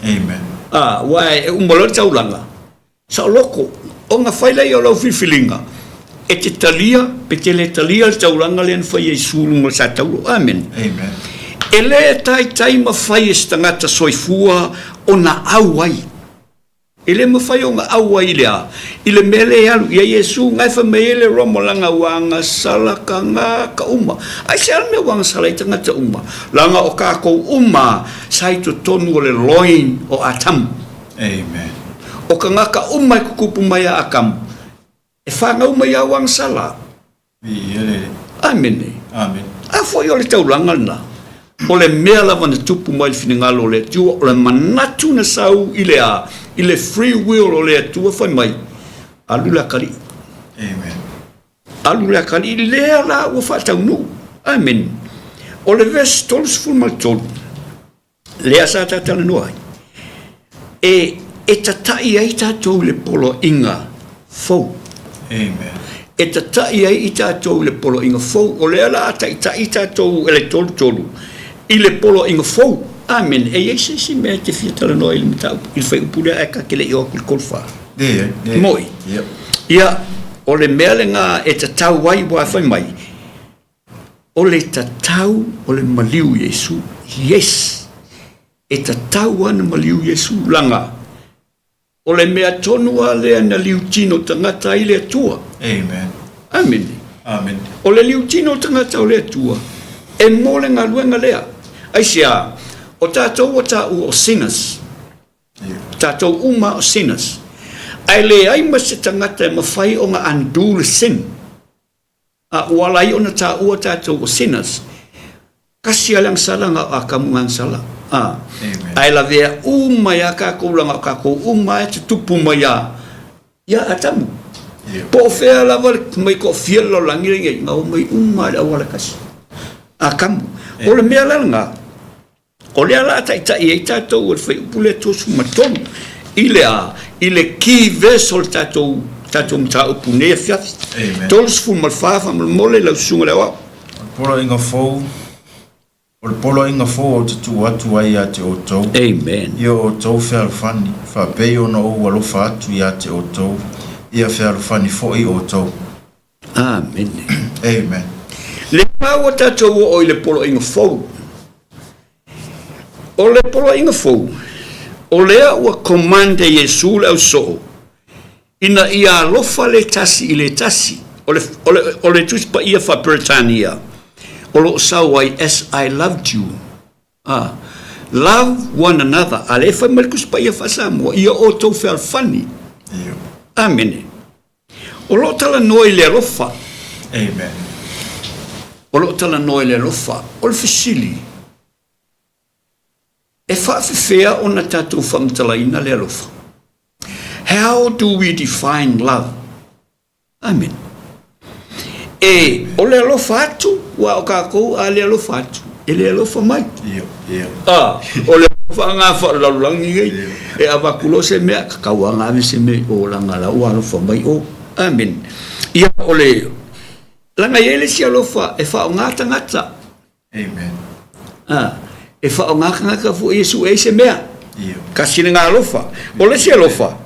Amen. A, aua e uma loa le taulaga, Saoloko, ona fai lea o lau filifiliga, e te talia pe te le talia le taulaga lea na fai e Iesu i luga o le sa taulo. Amene. Amen. E le taitai mafai e se tagata soifua ona au ai. E le mafai ona au ai i le a? I le mea lea e alu i ai Iesu, na e fai mai ai le Roma leaga ua agasala tagata uma. Aisea le mea ua agasala ai tagata uma? Leaga o tatou uma sa i totonu o le loin o Atamu. Amen. O tagata uma e tutupu mai a Atamu, e fanau mai a ua agasala. Amene. Amen. A foi o le taulaga lena, o le mea lava na tupu mai le finagalo o le Atua, o le manatu na sau i le a? I le free will o le Atua fai mai, alu le atalii. Amen. Alu le atalii lea la ua faataunuu. Amene. O le verse 33, lea sa ta talanoa ai, e, e tataʻi ai tatou i le poloaiga fou. Amen. E tataʻi ai i tatou i le poloaiga fou. O lea la a taitai tatou e le 33 i le poloaiga fou. Amene. E i ai se isi mea e te fia talanoa i le mataupu, i le fuaiupu lea ae ta te le i oo atu i le 34? Leai, leai. Moi. Ia. Ia, o le mea lena e tatau ai aua fai mai, o le tatau o le maliu Iesu. Yes! E tatau lava ona maliu Iesu, leaga O le mea tonu lava lea na liutino tagata ai le Atua. Amen. Amene. Amene. O le liutino tagata o le Atua, e mo le galuega lea. Aisea? O tatou ua taua o sinners. Yeah. Tatou uma o sinners. Ae leai ma se tagata e mafai ona undo le sin. A ua ala ai ona taua tatou o sinners, kasi a le agasala na o Atamu na agasala. A, ae lavea uma ia tatou leaga o tatou uma e tutupu mai ia ia Atamu. Po o fea lava le mai toafia le lalolagi lenei, na omai uma i le auala tasi. Atamu. O le mea la lena, O lea la a taitai ai tatou e le fuaiupu lea 33 i le a? I le key verse o le tatou tatou mataupu i lenei afiafi. 34 faamolemole lau susuga i le aoao. O le poloaiga fou, o le poloaiga fou ou te tuu atu ai ia te outou. Amen. Ia outou fealofani, faapei ona ou alofa atu ia te outou, ia fealofani foi outou. Amene. Amen. Lea la ua tatou oo i le poloaiga fou. O le poloaiga fou, o lea ua command e Iesu le ausoo, ina ia alofa le tasi i le tasi. O le, o le, o le Tusi Paia faa-Peretania, o lo o sau ai, as I loved you. A, love one another, a lea e fai mai le Tusi Paia faa-Samoa, ia outou fealofani. Amene. O lo o talanoa i le alofa. Amen. O lo o talanoa i le alofa. O le fesili, e faafefea ona tatou faamatalaina le alofa? How do we define love? Amen. E, o le alofa atu, ua o kākou a le alofa atu, e le alofa mai. Ia, ia. A, o le alofa ngā whalalaulangi nei, e avatu loa se mea, ka tau anga ave se mea i o langa la ua alofa mai o. Amen. Ia, o le, langa i ai le isi alofa e whaonga tangata. Amen. A, e whaonga tangata fo i e se mea. Ia. Kasi le ngā alofa. O le isi alofa,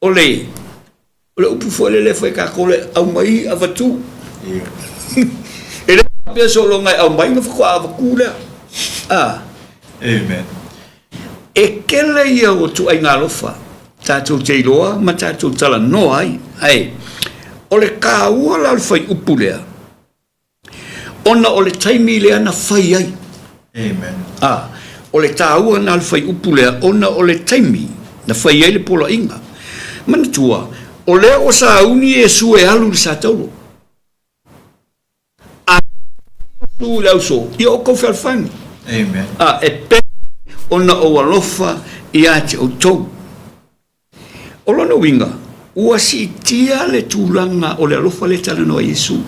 O le, o le upu foi lele e fai kākou le aumai avatu. E le faapea sologa e aumai ona faatoa avatu lea. A. Amen. E kele ia o ituaiga alofa tatou te iloa ma tatou talanoa ai. Ae, o le kāua la o le fuaiupu lea, Ona o le taimi lea na fai ai. Amen. A, o le tāua na o le fuaiupu lea, ona o le taimi na fai ai le poloaiga. Manatua, o lea ua sauni Iesu e alu i le sataulo. A Iesu i le auso, ia outou fealofani. Amen. A, e pei ona ou alofa ia te outou. O lona uiga, ua siitia le tulaga o le alofa lea e talanoa ai Iesu.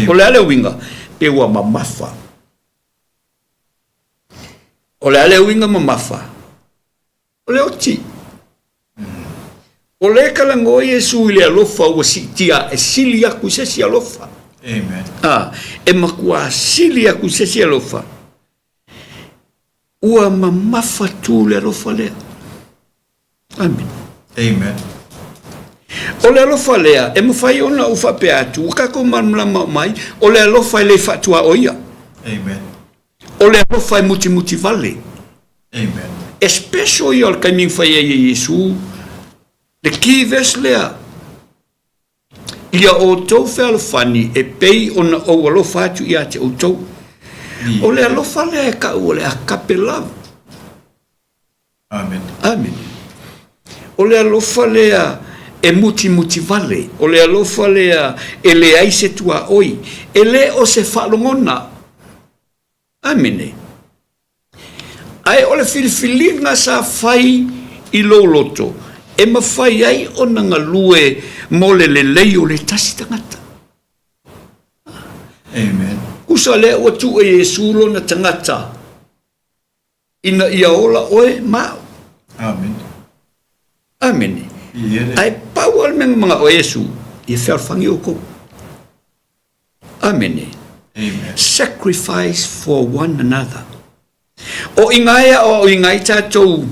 O le a le uiga? Pe ua mamafa. O le a le uiga mamafa? O le oti. O lea e talanoa Iesu i le alofa ua siitia e sili atu i se isi alofa. Amen. A, e matua sili atu i se isi alofa. Ua mamafa tu le alofa lea. Amene. Amen. O le alofa lea, e mafai ona ou faapea atu, ua tatou malamalama uma ai, o le alofa e le faatuaoia. Amen. O le alofa e mutimuti vale. Amen. E special ia o le taimi na fai ai e Iesu le key verse lea. Ia outou fealofani e pei ona ou alofa atu ia te outou. O le alofa lea e kau o le agape love. Amene. Amene. O le alofa lea e mutimuti vale, o le alofa lea e leai se tuaoi, e le o se faalogona. Amene. Ae o le filifiliga sa fai i lou loto e mafai ai ona galue mo le lelei o le tasi tagata. Amen. Tusa lea ua tuu e Iesu lona tagata ina ia ola oe ma au. Amene. Amene. Ae pau lava le mea na manao ai Iesu, ia fealofani outou. Amene. Amen. Sacrifice for one another. O i ina e aoaoina ai tatou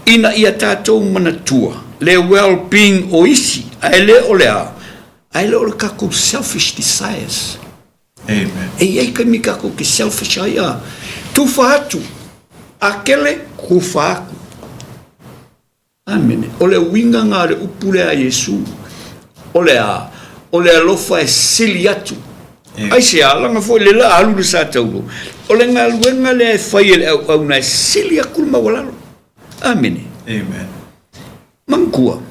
ina ia tatou manatua le well-being o isi, ae le o le a? Ae le o le tatou selfish desires. Amen. E i ai taimi tatou te selfish ai a. Tufa atu, a kele, tufa atu. Amene. O le uiga na o le upu lea a Iesu, o le a? O le alofa e sili atu. Aisea? Leaga foi le la alu le sa taulo. O le galuega lea e fai e le auauna e sili atu le maualalo. Amene. Amen. Manatua,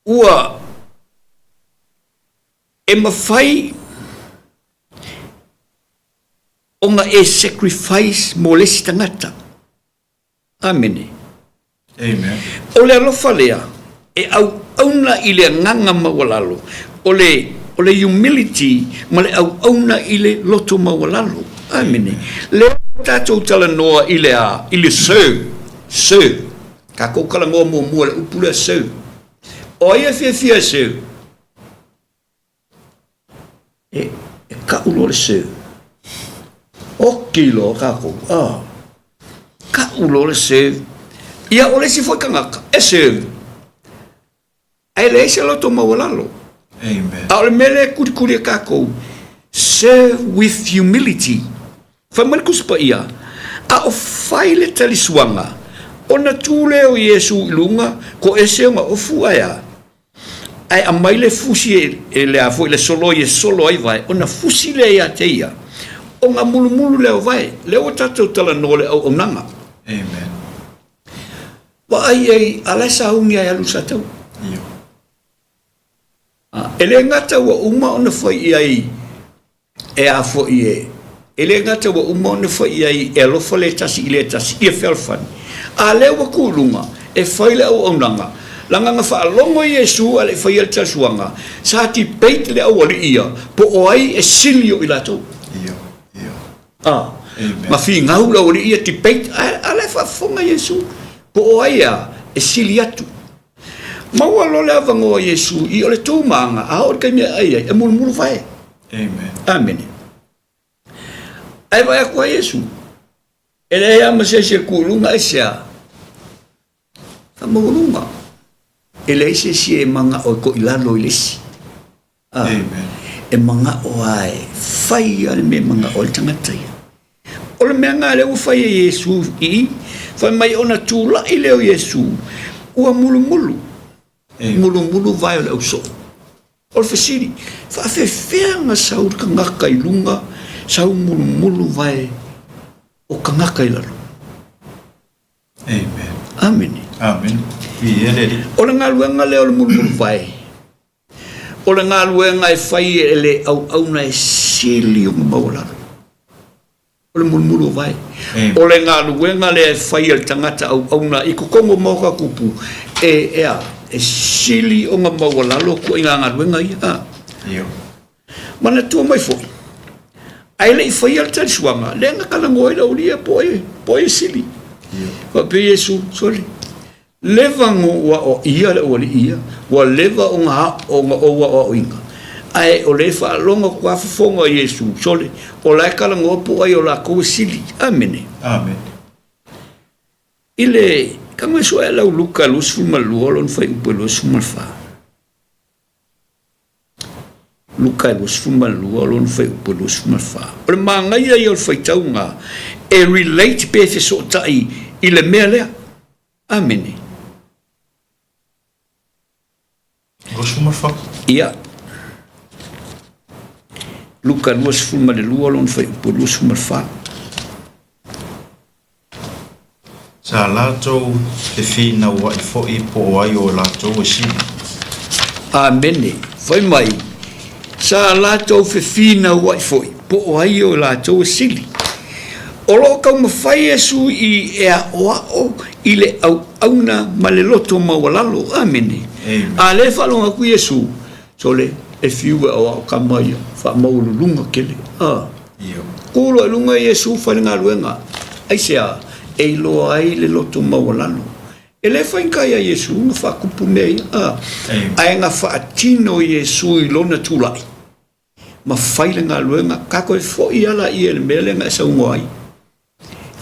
ua e mafai ona e sacrifice mo le isi tagata. Amene. Amen. O le alofa lea e auauna i le agaga maualalo, o le, o le humility ma le auauna i le loto maualalo. Amene. Lea tatou talanoa i le a? I le serve. Serve. Tatou talanoa muamua i le upu lea serve. O ai e fiafia e serve? E, e ka'u loa le serve. Oki loa kākou, ah. Ka'u loa le serve. Ia, o le isi foi tagata, e serve. Ae leai se loto maualalo. Amen. A o le mea lea e kulikuli e kākou, serve with humility. Fai mai le Tusi Paia, A o fai le talisuaga, ona tu lea o Iesu i luga, toese ona ofu ae a? Ae aumai le fusi e le a foi le soloi e solo ai vae, ona fusi lea ia te ia, ona mulumulu lea o vae. Lea ua tatou talanoa le auaunaga. Amen. Vaai i ai, a la e sauni lava e alu i le sataua. E le gata ua uma ona fai i ai e a foi e, e le gata ua uma ona fai i ai e alofa le tasi i le tasi, ia fealofani. A lea ua tu i luga e fai le auaunaga, leaga na faalogo Iesu a le i faia le talisuaga, sa debate le aualii ia po o ai e sili o i latou. A, na finau le aualii ia debate, a, a la e faafofoga Iesu po o ai a e sili atu. Maua loa le avanoa o Iesu i o le tou maga, a oo i le taimi e ai ai, e mulumulu vae. Amen. Amene. Ae vaai atu ai Iesu, e leai lava ma se isi e tu i luga, aisea? Faamaualuga. E leai se isi e manao e toilalo i le isi. A, e manao lava e fai lava le mea e manao ai le tagata ia. O le mea lena lea ua fai e Iesu i i, fai mai ona tulai lea o Iesu, ua mulumulu, mulumulu vae o le ausoo. O le fesili, faafefea ona sau le tagata i luga, sau mulumulu vae o tagata i lalo? Amen. Amene. Amene. Viia le Alii. O le galuega lea o le mulumulu vae, O le galuega e fai e le auauna e sili ona maualalo, o le mulumulu o vae. O le galuega lea e fai e le tagata auauna i totonu o maota tupu, e, e a? E sili ona maualalo ituaiga galuega ia. A. Manatua mai foi, ae le i faia le talisuaga, lea na talanoa ai le aualii po o ai e sili. Faapea Iesu, sole, Leva ona ou aoaia le aualii ia, ua leva ona ona ou aoaoina, ae o lea e faalogo atu lava fofoga o Iesu, sole, o la e talanoa po o ai o latou e sili. Amene. Amene. I le tago e suae lau Luka 22 lona fuaiupu e 24. Luka 22 lona fuaiupu e 24. O le manaia ia o le faitauga e relate pe fesootai i le mea lea. Amene. 24. Ia. Luka 22 lona fuaiupu e 24. Sa latou fefinauai foi po o ai o latou e sili. Amene. Fai mai, sa latou fefinauai foi po o ai o latou e sili. O lo o taumafai Iesu i e aʻoaʻo i le auauna ma le loto maualalo. Amene. A lea e faalogo atu Iesu, sole, e fiu e aʻoaʻo kama ia, faamaualuluga tele. A. Ku loa i luga Iesu fai le galuega. Aisea? E iloa ai le loto maualalo. E le faigata iā Iesu ona faatupu mea ia, a. Ae na faatino Iesu i lona tulai ma fai le galuega, tatou e foi lava laia i le mea lea na e saunoa ai.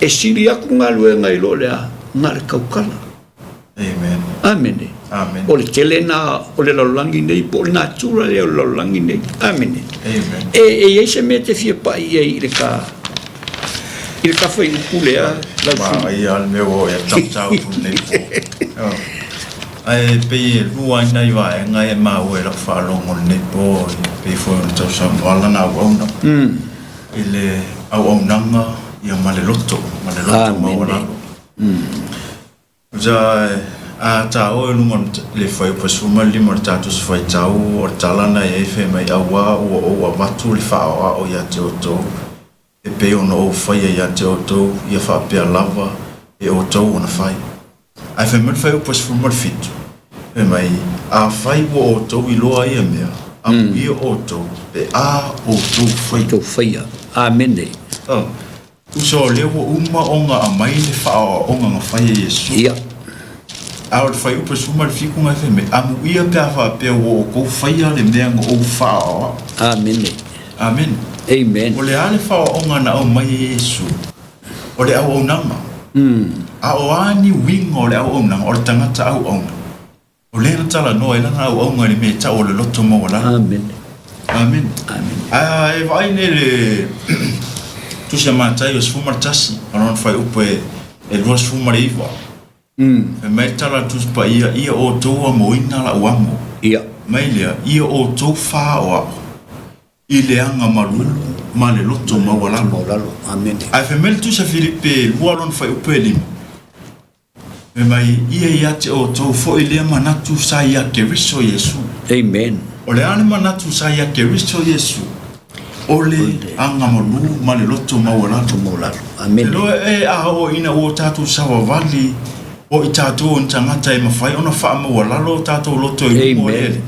E sili aku galuega i lo le a? Na le tautala. Amen. Amene. Amen. O le tele na o le lalolagi nei po o le natura lea o le lalolagi nei. Amene. Amen. E, e i ai se mea te fia pai i ai i le ka i le ka fuaiupu lea lau Ma ia le mea ua ia tautau ku nei po. Oh. Ae pei e lua ai nai vaega e maua i lau faalogo i lenei po e pei foi ona tausaunoa lana auauna. I le auaunaga ia ma le loto, ma le loto maualalo. Usa a taua i luga o le fuaiupu 15 o le tatou Tusi Faitau, o le tala na i ai fai mai, Auā ua ou avatu le faaoao ia te outou, e pei ona ou faia ia te outou, ia faapea lava e outou ona fai. Ae fai mai le fuaiupu 17, fai mai, Afai ua outou iloa ia mea, amuia outou pe a outou faia. Outou faia. Amene. Oh. Uso, o lea ua uma ona aumai le faaoaoga na fai e Iesu. Ia. A o le fuaiupu 17 na fai mai, Amuia pe a faapea ua outou faia le mea na ou faaoaoa. Amene. Amene. Amen. O le a le faaoaoga na aumai e Iesu? O le auaunaga. A o a ni uiga o le auaunaga? O le tagata auauna. O lea na talanoa ai lana auauga i le mea e tau o le loto maualalo. Amene. Amene. Amene. A e vaai nei le Tusi a Mataio 11, ma lona fuaiupu e, e 29. Fai mai le tala a le Tusi Paia, Ia outou amoina lau amo. Ia. Mai lea, ia outou faaoao i le aga malu ma le loto maualalo. Maualalo. Amene. Ae fai mai le Tusi a Filipe 2 lona fuaiupu e 5, Fai mai, Ia ia te outou foi lea manatu sa ia Keriso Iesu. Amen. O le a le manatu sa ia Keriso Iesu? O le agamalu ma le loto maualalo. Loto maualalo. Amene. Te loa e a oo ina ua tatou savavali o i tatou o ni tagata e mafai ona faamaualalo o tatou loto i luma o le Alii.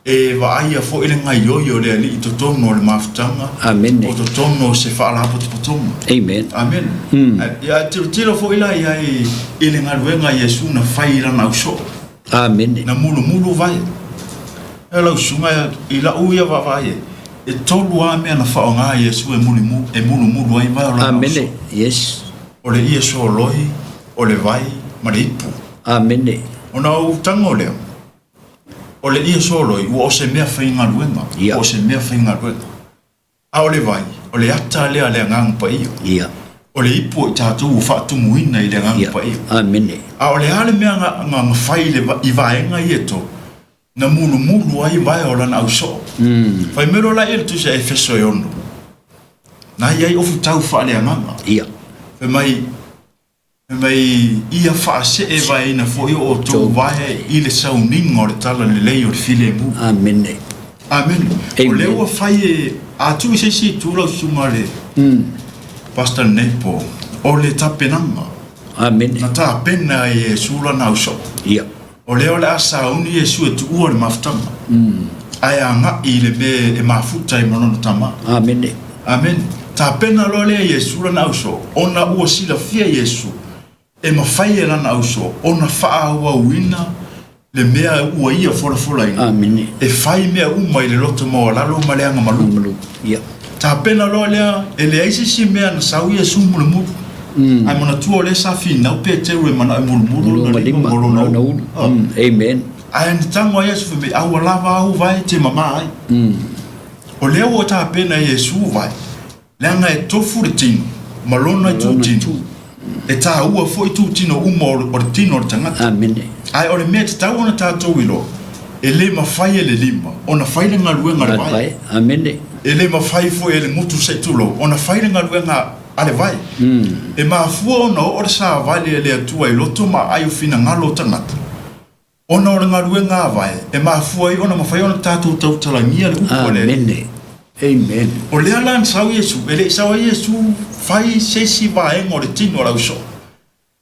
E vaaia foi le gaioi o le Alii i totonu o le mafutaga, Amene. o totonu o se faalapotopotoga. Amen. Amene. Ae, ae tilotilo foi la i ai i le galuega a Iesu na fai i lana ausoo. Amene. Na mulumulu vae. E lau susuga i lau ia vaavaai ai, e tolu lava mea na faaaoga e Iesu e mulimu, e mulumulu ai vae o lana Amene. ausoo. Yes. O le ie soloi, o le vai ma le ipu. Amene. Ona ou tago lea, O le ie soloi, ua o se mea faigaluega, Ia. ua o se mea faigaluega. A o le vai, o le ata lea a le Agaga Paia. Ia. O le ipu o i tatou ua faatumuina i le Agaga Ia. Paia. Amene. A o le a le mea na, na, na fai i, le, i vaega ia e tolu? Na mulumulu ai vae o lana ausoo. Fai mai loa laia i le Tusi a Efeso e ono. Na i ai ofu tau faaleagaga. Ia. Fai mai, Fai mai, Ia faasee vaeina foi o outou vae i le sauniga o le tala lelei o le filemu. Amene. Amene. O lea ua fai e, a tuu i se isi itu lau susuga le Pastor lenei po, o le tapenaga. Amene. Na tapena e Iesu lana ausoo. Ia. O lea o le a sauni Iesu e tuua le mafutaga, ae agai i le mea e mafuta ai ma lona Tama. Amene. Amene. Tapena loa lea Iesu lana ausoo, ona ua silafia Iesu e mafai e lana ausoo ona faaauauina le mea ua ia folafolaina, Amene. e fai mea uma i le loto maualalo ma le aga malu. Malu. Ia. Tapena loa lea, e leai se isi mea na sau Iesu mulumulu. Ae manatua o lea sa finau Peteru e manao e mulumulu lona lima ma lona ulu. Amen. Ae na tago a Iesu fai mai, a ua lava au vae e te mama ai. O lea ua tapena e Iesu vae, leaga e tofu le tino ma lona itutino, e taua foi itutino uma o le tino o le tagata. Amene. Ae o le mea e tatau ona tatou iloa, e le mafai e le lima ona fai le galuega a le vae. Amene. E le mafai foi e le gutu se i tulou ona fai le galuega a le vae. E mafua ona oo le savali a le Atua i loto ma aai o finagalo o tagata, ona o le galuega a vae, e mafua ai ona mafai ona tatou tautalagia le upu a le Alii. Amene. Amen. O lea la na sau Iesu, e le i sau ai Iesu fai se isi vaega o le tino o le ausoo.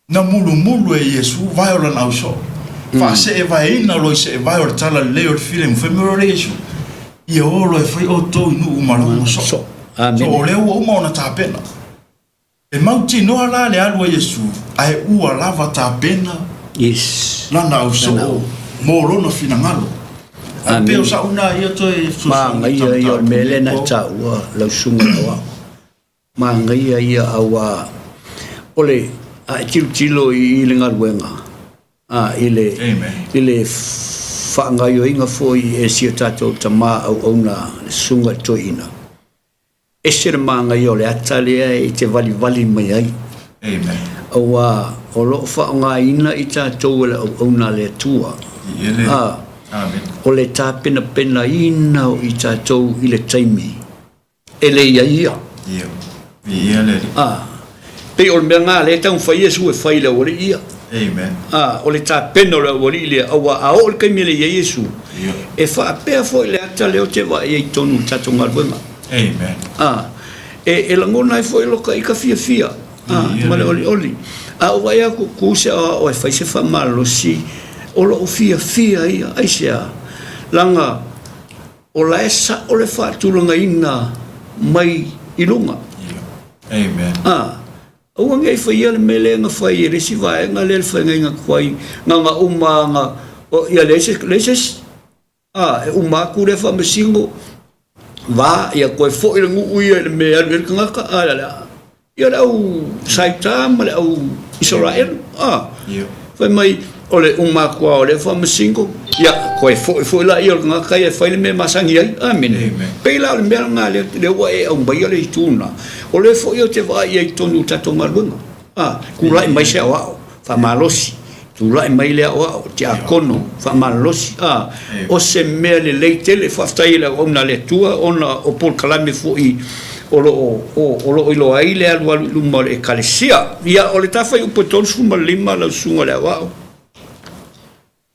Na mulumulu e Iesu vae o lana ausoo. Faaseevaeina loa i seevae o le tala lelei o le filemu, fai mai loa le Iesu, Ia o loa e fai outou i nuu ma lauga soo. Soo. So, Amene. o lea ua uma ona tapena. E mautinoa la le alu a Iesu, ae ua lava tapena Yes. lana ausoo mo lona finagalo. Ae pei o Amene. sa'u na ia toe fesoasoani i Manaia ia o le ta mea lea mataupu na lenei e po. taua lau susuga i le Aoao. Manaia ia auā. O le, a e tilotilo i le galuega, a, i le, i le faagaoioiga foi e si o tatou tama auauna le Susuga i le Toeaina, ese le manaia o le ata lea e te valivali mai ai. Amen. Aua o lo o faaaogaina i tatou e le auauna a le Atua. A, Amen. O le tapenapenaina o i tatou i le taimi e le i ai ia. Ia. Viia le Alii. A, pei o le mea lena lea e taumafai Iesu e fai i le aualii ia. Amen. A, o le tapena o le aualii lea, aua a oo i le taimi e le i ai Iesu, Ia. e faapea foi le ata lea ou te vaai ai i totonu o le tatou galuega. Amen. A, e, e lagona ai foi loka i ka fiafia, a, Ia ma le le. olioli. A ou vaai aku, ku se aoao e fai se faamalosi, o lou fiafia ia, aisea? Leaga o la e sao le faatulagaina mai i luga. Amen. A, aua ne i faia le mea lea na fai e le isi vaega lea le faiga atu ai, na ona uma na, o, ia leai se, leai se isi. A, e uma atu lea faamasino, va, ia toe foi le nuu ia i le mea e alu i ai le tagata, a, le, Ia le au Saita ma le au Isaraelu, a. Fai mai, o le uma atu lava o lea faamasino, ia, toe foi foi laia o le tagata ia e fai le mea e masani ai. Amene. Pei la o le mea lena lea, lea ua e aumaia le itu lena, o lea foi ou te vaai i ai i totonu o le tatou galuega. A, tulai mai se aoao, faamalosi. Tulai mai le aoao, tiakono, faamalolosi, a, o se mea lelei tele. Faafetai i le auauna a le Atua ona o polokalame foi o lo o, o, o lo o iloa ai le alualu i luma o le Ekalesia. Ia, o le tafaiupu e 35 lau susuga i le aoao.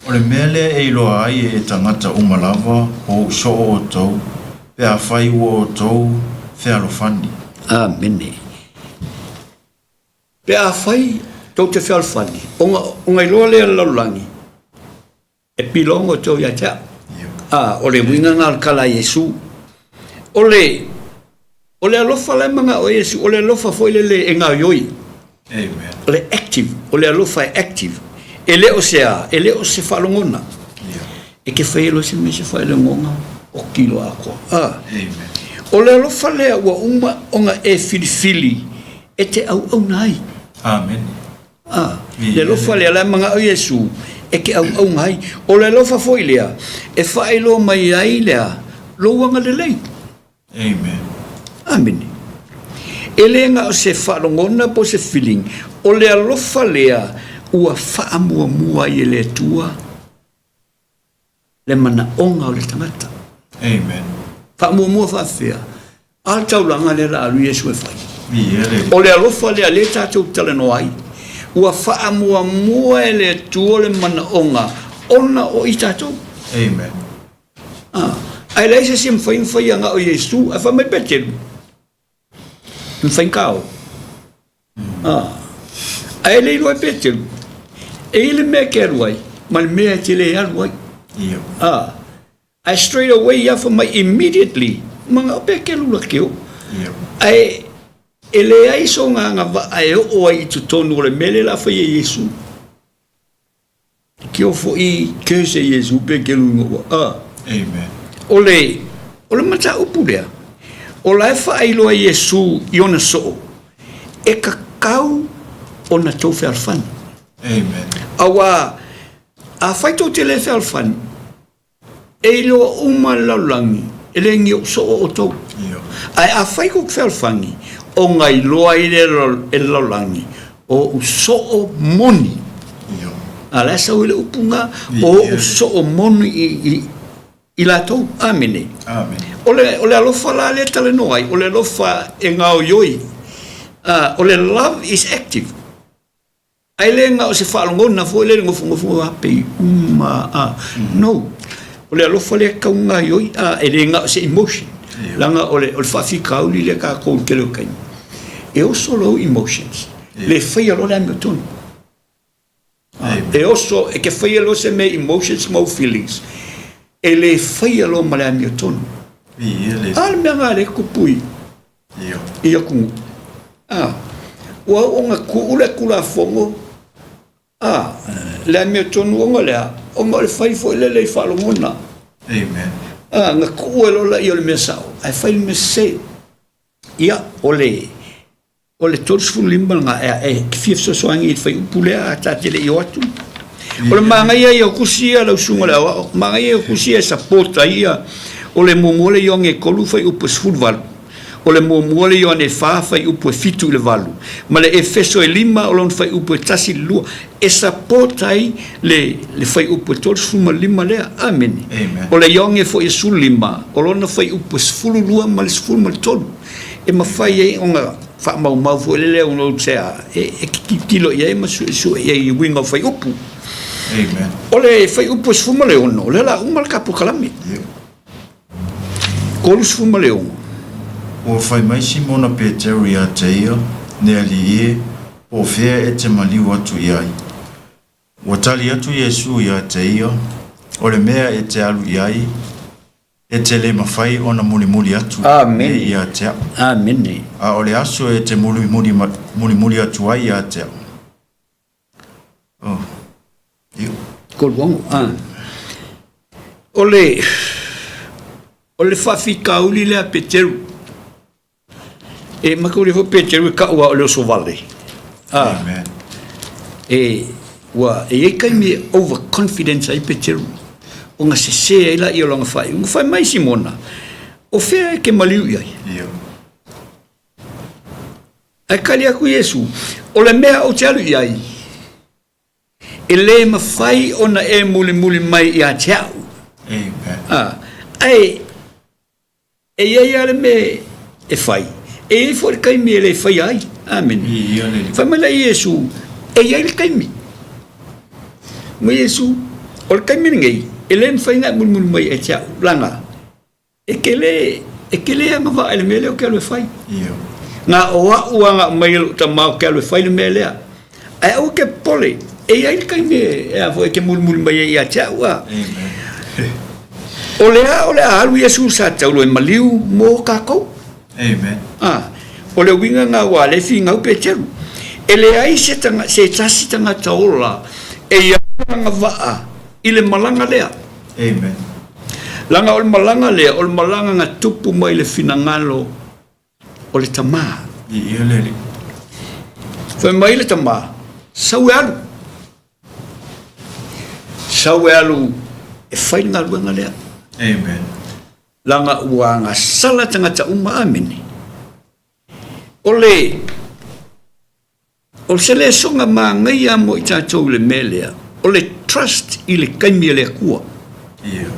O le mea lea e iloa ai e tagata uma lava o ou soo outou, pe afai ua outou fealofani. Amene. Pe afai tou te fealofani, ona, ona iloa lea e le lalolagi, e piloga outou ia te au. A, o le uiga lena o le tala a Iesu. O le, o le alofa la e manao ai Iesu, o le alofa foi lele e gaoioi. Amen. O le active, o le alofa e active. E le o se a, e le o se faalogona. E ke faia loa se mea se faailogoga, oki loa atoa. A, Amen. o le alofa lea ua uma ona e filifili e te auauna ai. Amene. A, le alofa lea, la e manao Iesu e te auauna ai. O le alofa foi lea e faailoa mai ai lea lou agalelei. Amen. Amene. E le na o se faalogona po o se feeling, o le alofa lea ua faamuamua ai e le Atua le manaoga o le tagata. Amen. Faamuamua faafefea? A le taulaga lea la alu Iesu e fai. Viia le Alii. O le alofa lea lea tatou talanoa ai, ua faamuamua e le Atua le manaoga ona o i tatou. Amen. Ah, ae leai se isi e mafai ona faia na o Iesu. Ae fai mai Peteru, e mafai ona kao. Ah, ae le iloa e Peteru, e i ai le mea e te alu ai, ma le mea e te le alu ai. Ah, ae straight away ia fai mai immediately, manao Peteru la te o. Ae e leai sona agavaa e oo ai i totonu o le mea lea o le a fai e Iesu. Ke o foi curse e Iesu pe ke luga ua a. Amen. O le, o le mataupu lea, o la e faailoa Iesu i ona soo, e tatau ona tou fealofani. Amen. Aua, afai tou te le fealofani, E iloa uma le lalolagi, e le ni soo outou. Ae afai kou te fealofani, ona iloa ai lea e le lalolagi, o ou soo moni. A la e sau ai le upu lena, o ou soo moni i latou. Amene. O le, o le alofa la lea e talanoa ai, o le alofa e gaoioi. O le love is active. Ae le na o se faalogona foi lele nofonofo a pei uma a. No. O le alofa lea e tatau ona gaoioi, a e le na o se emotion. Leaga o le o le faafitauli lea tatou i le tele o taimi. E oso lou emotions, le faia loa le amiotonu. E oso, e te faia loa se mea emotions ma ou feelings, e le faia loa ma le amiotonu. A le mea lena lea e tupu i i atunuu. A, ua oo ona tuu le Tulafono, a, le amiotonu ona lea, ona o le fai foi lele i faalogona. Amen. A, na tuu ai loa laia o le mea sao, ae fai le mea sese. Ia, o le, O le 35 lena e, e fia fesoasoani i le fuaiupu lea a ta te le i o atu. O le manaia ia o tusi ia lau susuga i le aoao, manaia ia o tusi ia e support ai ia, o le muamua le Ioane e 3 fuaiupu e 18, o le muamua le Ioane e 4 fuaiupu e 7 i le 8, ma le Efeso e 5 o lona fuaiupu e 1 i le 2, e support ai le, le fuaiupu e 35 lea. Amene. O le Ioane foi e 15, o lona fuaiupu e 12 ma le 13. E mafai ai ona faamaumau foi lele au notes e a, e, e tilotilo i ai ma suesue i ai i uiga o fuaiupu. Amen. O le fuaiupu e 16, o lea la uma le ka polokalame. Yeah. 36. Ua fai mai Simona Peteru iā te ia, Ne alii e, po o fea e te maliu atu i ai? Ua tali atu Iesu iā te ia, O le mea e te alu i ai, E te le mafai ona mulimuli atu nei ia te au. Amene. A o le aso e te mulimuli, mulimuli atu ai ia te au. Oh. Io. Koluango. Ah. O le, o le faafitauli lea Peteru. E makauli foi Peteru e kau a o le oso vale. Ah. Amen. E, ua, e iai taimi e overconfidence ai Peteru. Ona sese ai laia o lana faaiuga. Fai mai Simona, o fea e ke maliu i ai? Ia. Ae kali atu Iesu, o le mea ou te alu i ai, e le mafai ona e mulimuli mai ia te au. Amen. Ah, ae, E i ai lava le mea e fai, e i ai foi le taimi e le faia ai. Amene. Fai mai lea Iesu, e i ai le taimi. Mai Iesu, o le taimi lenei, e le mafai ona e mulimuli mai ia te au, leaga e te le, e te le agavaa i le mea lea ou te alu e fai. Na o au lava na aumai e lou tama ou te alu e fai le mea lea. Ae aua ke popole, e i ai le taimi e a foi e te mulimuli mai ai ia te au a. O le a o le a alu Iesu sa taulo e maliu mo kākou. Amen. A, o le uiga na ua le finau Peteru. E leai se, tanga, se tasi tagata ola e i ai agavaa i le malaga lea. Amen. Leaga o le malaga lea, o le malaga na tupu mai le finagalo o le tama. Viia le Alii. Fai mai le tama, sau e alu. Sau e alu e fai le galuega lea. Amen. Leaga ua agasala tagata uma. Amene. O le O se lesoga manaia mo i tatou i le mea lea, o le trust i le taimi a le Atua. Ia.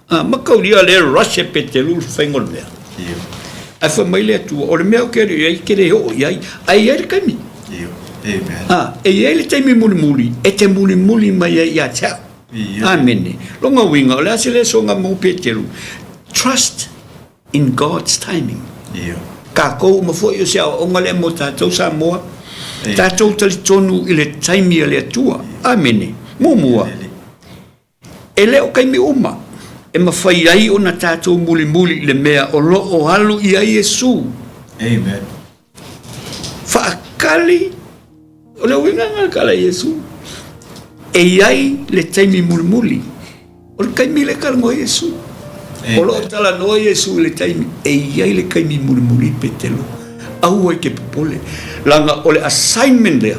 A, mataulia lea rush e Peteru le faiga o le mea. Ia. Ae fai mai le Atua, o le mea ou te alu i ai, e te le oo i ai, ae i ai le taimi. Ia. Amen. A, e i ai le taimi mulimuli, e te mulimuli mai ai ia te au. Ia. Amene. Lona uiga, o le a se lesoga mo Peteru? Trust In God's timing. Ia. Kākou uma foi o se aoaoga lea mo tātou Samoa. Tātou talitonu i le taimi a le Atua. Amene. Muamua, e le o taimi uma e mafai ai ona tātou mulimuli i le mea o lo o alu i ai Iesu. Amen. Faakali, o le uiga lena o le tala a Iesu, e i ai le taimi mulimuli, o le taimi lea e talanoa ai Iesu. O lo o talanoa Iesu i le taimi, e i ai le taimi mulimuli Petelo, aua e te popole, leaga o le assignment lea,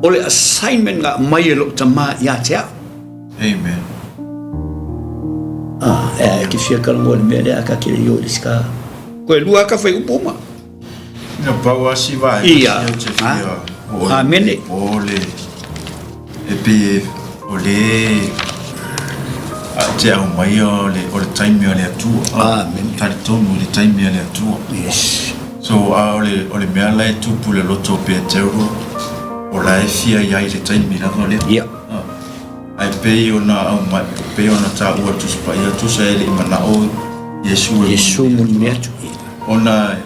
o le assignment na aumai e lou Tama ia te au. Amen. Ah, e ke fia talanoa i le mea lea, a ka te le i o i le sika. Koe lua ka whai upu uma. Na pau a si vaega Ia. si au te fia o Ah. Amene. o le e pe o le a te au mai o le o le taimi o le Atua. Amene. Talitonu i le taimi a le Atua. Yes. So a o le o le mea la e tupu i le loto o Peteru o la e fia i ai i le taimi lava lea. Ia. Ah. Ae pei ona aumai, pei ona taua le Tusi Paia, tusa e le i manao Iesu e Iesu mulimuli atu. Ona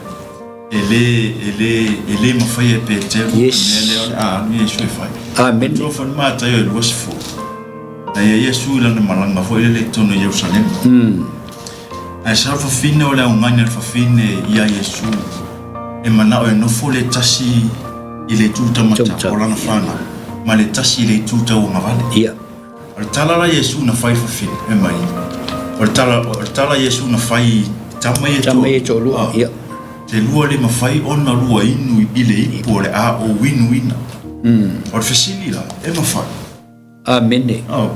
e le, e le, e le mafai e Peteru yes. le mea lea o le a alu Iesu e fai. Amene. Tua foi le Mataio e 20. Na ia Iesu i lana malaga foi lele i totonu o Ierusalema. Ae sa le fafine o le augani a le fafine ia Iesu e manao e nofo le tasi i le itu taumatau o lana fanau ma le tasi i le itu tauagavale. Ia. O le tala la Iesu na fai i le fafine, fai mai, o le tala, o le tala Iesu na fai i tama ia e Tama ia e toalua, ia. Te lua le mafai ona lua inu i le ipu o le a ou inuina. O le fesili la, e mafai? Amene. Oh,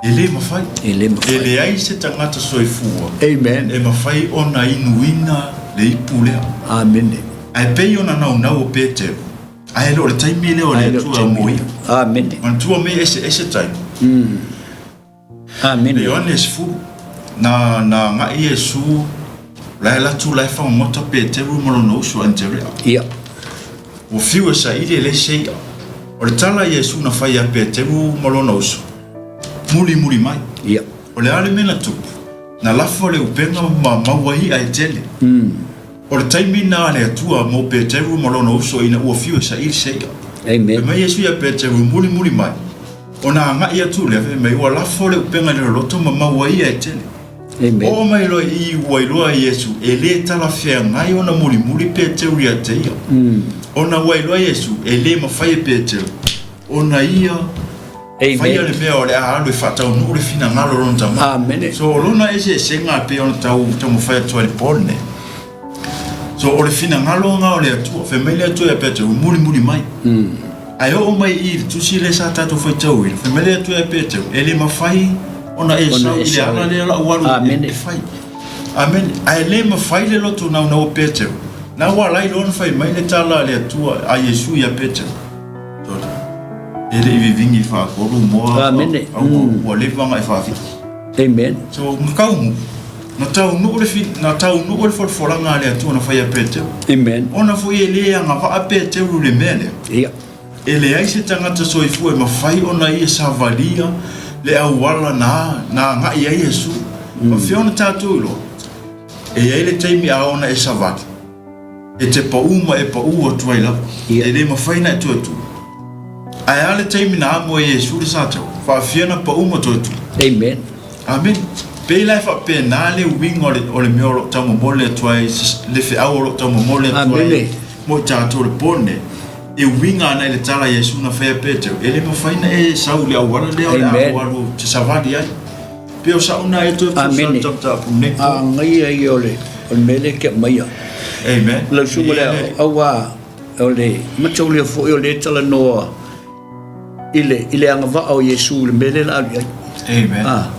e le mafai. E le mafai. E leai se tagata soifua. Amen. E mafai ona inuina le ipu lea. Amene. Ae pei ona naunau o Peteru, ae le o le taimi lea o le Atua mo ia. Amene. Manatua mea eseese taimi. Amene. Ioane 10, na, na agai Iesu, la e alu atu la e fagogota Peteru ma lona uso Anderea. Ia. Ua fiu e saili e leai se i'a. O le tala a Iesu na fai ia Peteru ma lona uso, Mulimuli mai. Ia. O le a le mea na tupu? Na lafo le upega ma maua i'a e tele. O le taimi na a le Atua mo Peteru ma lona uso ina ua fiu e saili se i'a. Amen. Fai mai Iesu ia Peteru, Mulimuli mai. Ona agai atu lea, fai mai, Ua lafo le upega i le loloto ma maua i'a e tele. Amen. Oo mai loa i i ua iloa e Iesu, e le talafeagai ona mulimuli Peteru ia te ia. Ona ua iloa Iesu, e le mafai e Peteru ona ia faia le mea o le a alu e faataunuu le finagalo o lona tama. Amene. So o lona eseesega e pei ona tau taumafai atu ai i le po lenei. So o le finagalo lena o le Atua. Fai mai le Atua ia Peteru, mulimuli mai. Ae oo mai i i le tusi lea sa tatou faitauina, fai mai le Atua ia Peteru, e le mafai ona e sau i le ala lea o lau alu e fai. Amene. Ae le mafai le loto naunau o Peteru. Na ua ala ai loa ona fai mai le tala a le Atua a Iesu ia Peteru. E le i vivini faatolu moa. Amene. Ua leva ona e faafiti. Amen. So, na taunuu, na taunuu le, na taunuu le folafolaga a le Atua na fai ia Peteru. Amen. Ona foi e le agavaa Peteru i le mea lea. Ia. E leai se tagata soifua e mafai ona ia savalia le auala na, na agai ai Iesu. Faapefea ona tatou iloa? E i ai le taimi a ona e savali. E te paʻū ma e paʻū atu ai lava. Ia. E le mafai na e toe tu. Ae a le taimi na amo ai e Iesu le sataua? Faafia na paʻū ma toe tu. Amen. Amene. Pei la e faapena le uiga o le, o le mea o lo o taumomoli atu ai, le feau o lo o taumomoli atu ai Amene. mo i tatou i le po lenei, e uiga ana i le tala a Iesu na fai a Peteru, e le mafai na e sau i le auala lea o le a Amen. ou alu ou te savali ai. Pei o sa'u na e toe Amene. tapu nei po. Agaia ia o le o le mea lea e te aumaia. Amen. Lau susuga lea, auā o le mataulia foi o lea e talanoa i le, i le agavaa o Iesu i le mea lea la alu i ai. Amen. Ah,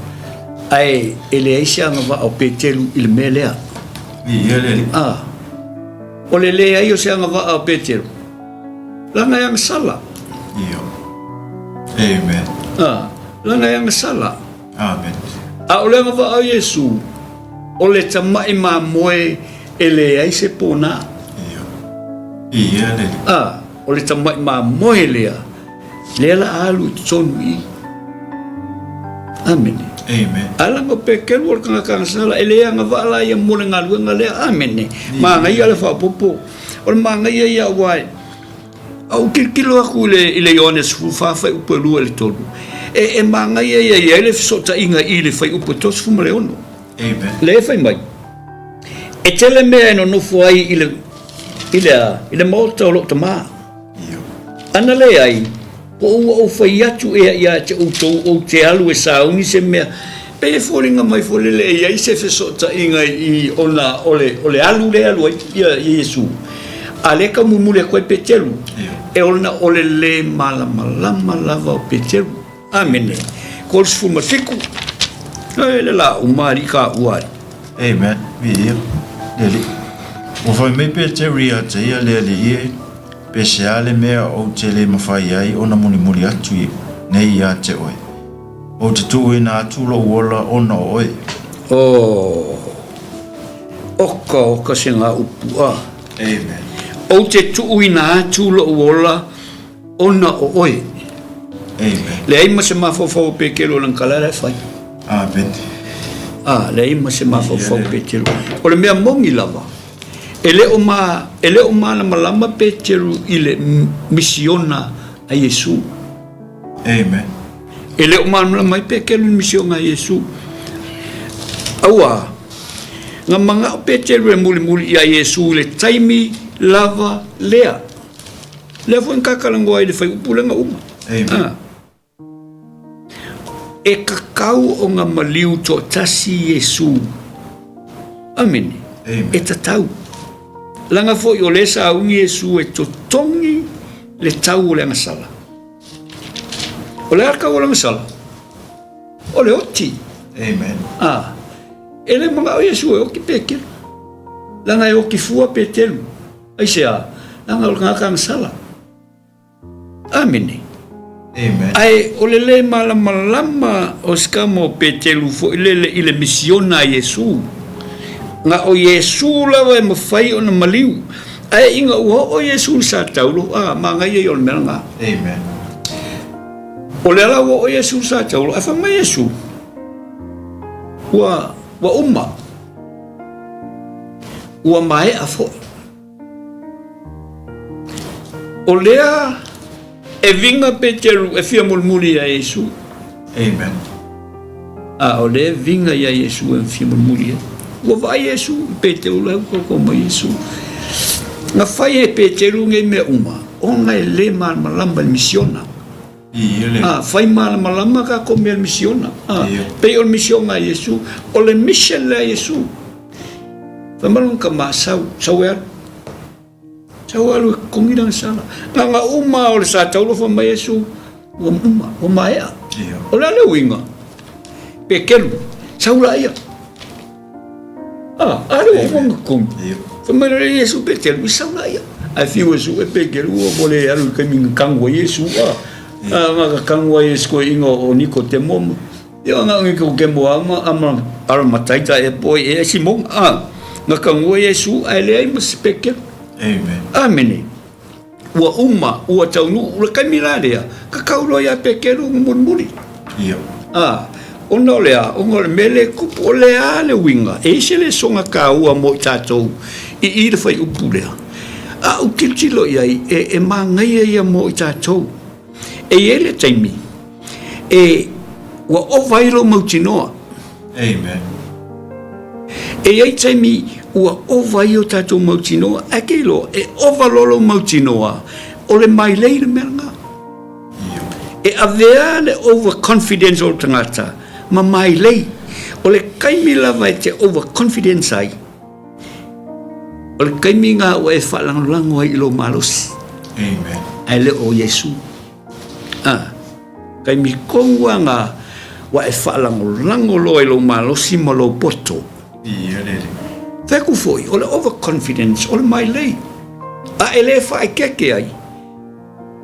ae e leai se agavaa o Peteru i le mea lea. Viia le Alii. Ah, o le leai o se agavaa o Peteru, leaga e agasala. Io. Amen. Ah, leaga e agasala. Amen. A o le agavaa o Iesu, o le tama'i mamoe e leai se pona. Io. Viia le Alii. Ah, o le tama'i mamoe lea, lea la a alu i totonu i i. Amene. Amen. A leaga o Pekeru o le tagata agasala, e le agavaa la ia mo le galuega lea. Amene. Manaia le faaopoopo. O le manaia ia aua e, A ou tilotilo atu i le, i le Ioane 14 fuaiupu e 2 i le 3, e, e manaia ia i ai le fesootaiga i le fuaiupu e 36. Amen. Lea e fai mai, e tele mea e nonofo ai i le, i le a, i le maota o lou tamā. Io. Ana leai, po o ua ou fai atu ea ia te outou ou te alu e sauni se mea, pei e foliga mai foi lele e i ai se fesootaiga i ona o le, o le alu lea e alu ai ia Iesu, a lea e taumulimuli atu ai Peteru, e ona o le lē malamalama lava o Peteru. Amene. 37, E le la uma alii ka ua alii. Amen. Viia le Alii. Ua fai mai Peteru ia te ia le Alii e, Pe se a le mea ou te le mafai ai ona mulimuli atu nei ia te oe. Ou te tuuina atu lou ola ona o oe. Oh, oka oka se ga upu a. Amen. Ou te tuuina atu lou ola ona o oe. Amen. Leai ma se mafaufau o Petelo i lana tala la e fai. Amen. A, leai ma se mafaufau o Petelo. O le mea moni lava, e le o ma, e le o malamalama Petelo i le misiona a Iesu. Amen. E le o malamalama ai Petelo i le misiona a Iesu. Auā, na manao Petelo e mulimuli iā Iesu i le taimi lava lea. Lea foi na tatalanoa ai i le fuaiupu lea na uma. Amen. Ah. E tatau ona maliu toatasi Iesu. Amene. Amen. E tatau. Leaga foi o lea sa ugi Iesu e totogi le tau o le agasala. O le a le tau o le agasala? O le oti. Amen. A, e le manao Iesu e oti Petelu. Leaga e oti fua Petelu. Aisea? Leaga o le tagata agasala. Amene. Amen. Ae o le lē malamalama o si tama o Petelu foi lele i le misiona a Iesu. Na o Iesu lava e mafai ona maliu. Ae ina ua oo Iesu i le sa taulo, a, manaia ia o le mea lena. Amen. O lea la ua oo Iesu i le sa taulo, ae fai mai Iesu, ua, ua uma. Ua maea foi. O lea e viga Peteru e fia mulimuli ia Iesu. Amen. A o lea e viga ia Iesu e fia mulimuli ai. Ua vaai Iesu i Peteru la ua koko mai Iesu. Na fai e Peteru nei mea uma, ona e le malamalama i le misiona. A, fai malamalama tatou mea i le misiona. A, pei o le misiona a Iesu, o le mission lea a Iesu. Fai mai lona tama, sau, sau e alu. Sau e alu e totogi lana sala. Na ona uma o le sa taulo fai mai Iesu, ua uma, ua maea. O le a le uiga? Pekelu, sau laia. A, a le ua uma ona totogi. Fai mai loa Iesu Peteru, i sau laia. Ae fiu e suʻe Peteru ua ua le alu i le taimi na tanu ai Iesu, a. A, na tanu ai e si toeaina o Nikotemo ma, ia na o Nikotemo lava ma, a ma Aramataita ea po o ai ea Simona, a. Na tanu ai Iesu ae leai ma se Peteru. Amen. Amene. Ua uma, ua taunuu, le taimi la lea, ka kau loa iā Peteru ma mulimuli. Ia. A, ona o le a? Ona o le mea lea e tupu, o le a le uiga? E i ai se lesona taua mo i tatou i i le fuaiupu lea? A ou tilotilo i ai, e, e manaia ia mo i tatou. E i ai le taimi e, ua ova ai lou mautinoa. Amen. E i ai taimi ua ova ai o tatou mautinoa, ae ke iloa, e ova loa lou mautinoa, o le mailei le mea lena. E avea le overconfidence o le tagata ma mailei. O le taimi lava e te overconfidence ai, o le taimi lena ua e faalagolago ai i lou malosi. Amen. Ae le o Iesu. A, taimi tonu lava na ua e faalagolago loa i lou malosi ma lou poto. Ia lele. Fai atu foi, o le overconfidence, o le mailei. A e le faaeteete ai,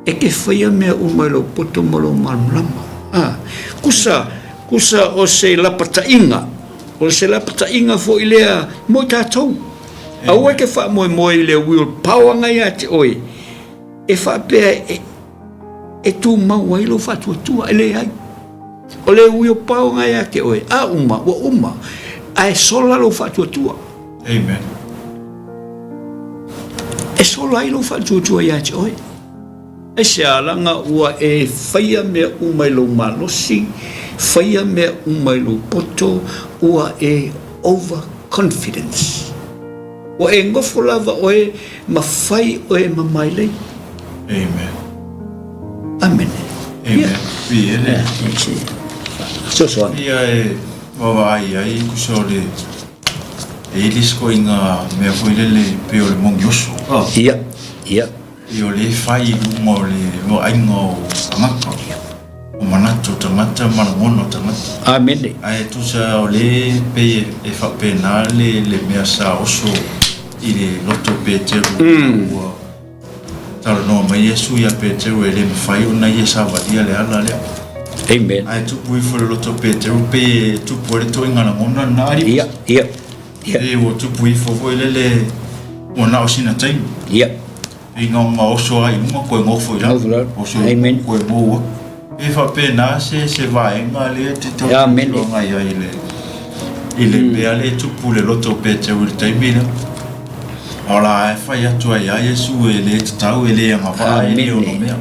e te faia mea uma i lou poto ma lou malamalama. A, kusa, kusa o se lapataiga, o se lapataiga foi lea mo i tatou. Aua e te faamoemoe i le will power na ia te oe, e faapea e, e tumau ai lou faatuatua, e leai. O le will power na ia te oe, a uma, ua uma, ae sola lou faatuatua. Amen. E sola ai lou faatuatua ia te oe. Aisea, leaga ua e faia mea uma i lou malosi, faia mea uma i lou poto, ua e over confidence. Ua e nofo lava oe ma fai oe ma mailei. Amen. Amene. Amen. Ia. Ia, Fesoasoani. Ia e vaavaai ai kusa o le e i ai le isi ituaiga mea foi lele pei o le moni oso. Ia, ia. Pei o lea e fai i luga o le vaaiga o tagata, o manatu o tagata ma lagona o tagata. Amene. Ae tusa o lea e pei e faapena le le mea sa oso i le loto o Peteru ua talanoa mai Iesu ia Peteru e le mafai ona ia savalia le ala lea. Amen. Ae tupu ifo i le loto o Peteru pei e tupu ai le ituaiga lagona lena alii. Ia, ia. Ia. Pei ua tupu ifo foi lele ua na o sina taimi. Ia. Pei na ona oso lava i luga toe nofo i lalo. Nofo i lalo. Oso i luga Amen. toe mou atu. Pei e faapena se se vaega lea e te tau Amene. tilotilo agai ai i le i le mea lea e tupu i le loto o Peteru i le taimi lea. A o la e fai atu ai ia Iesu e le tatau, e le agavaa, e le Amene. onomea.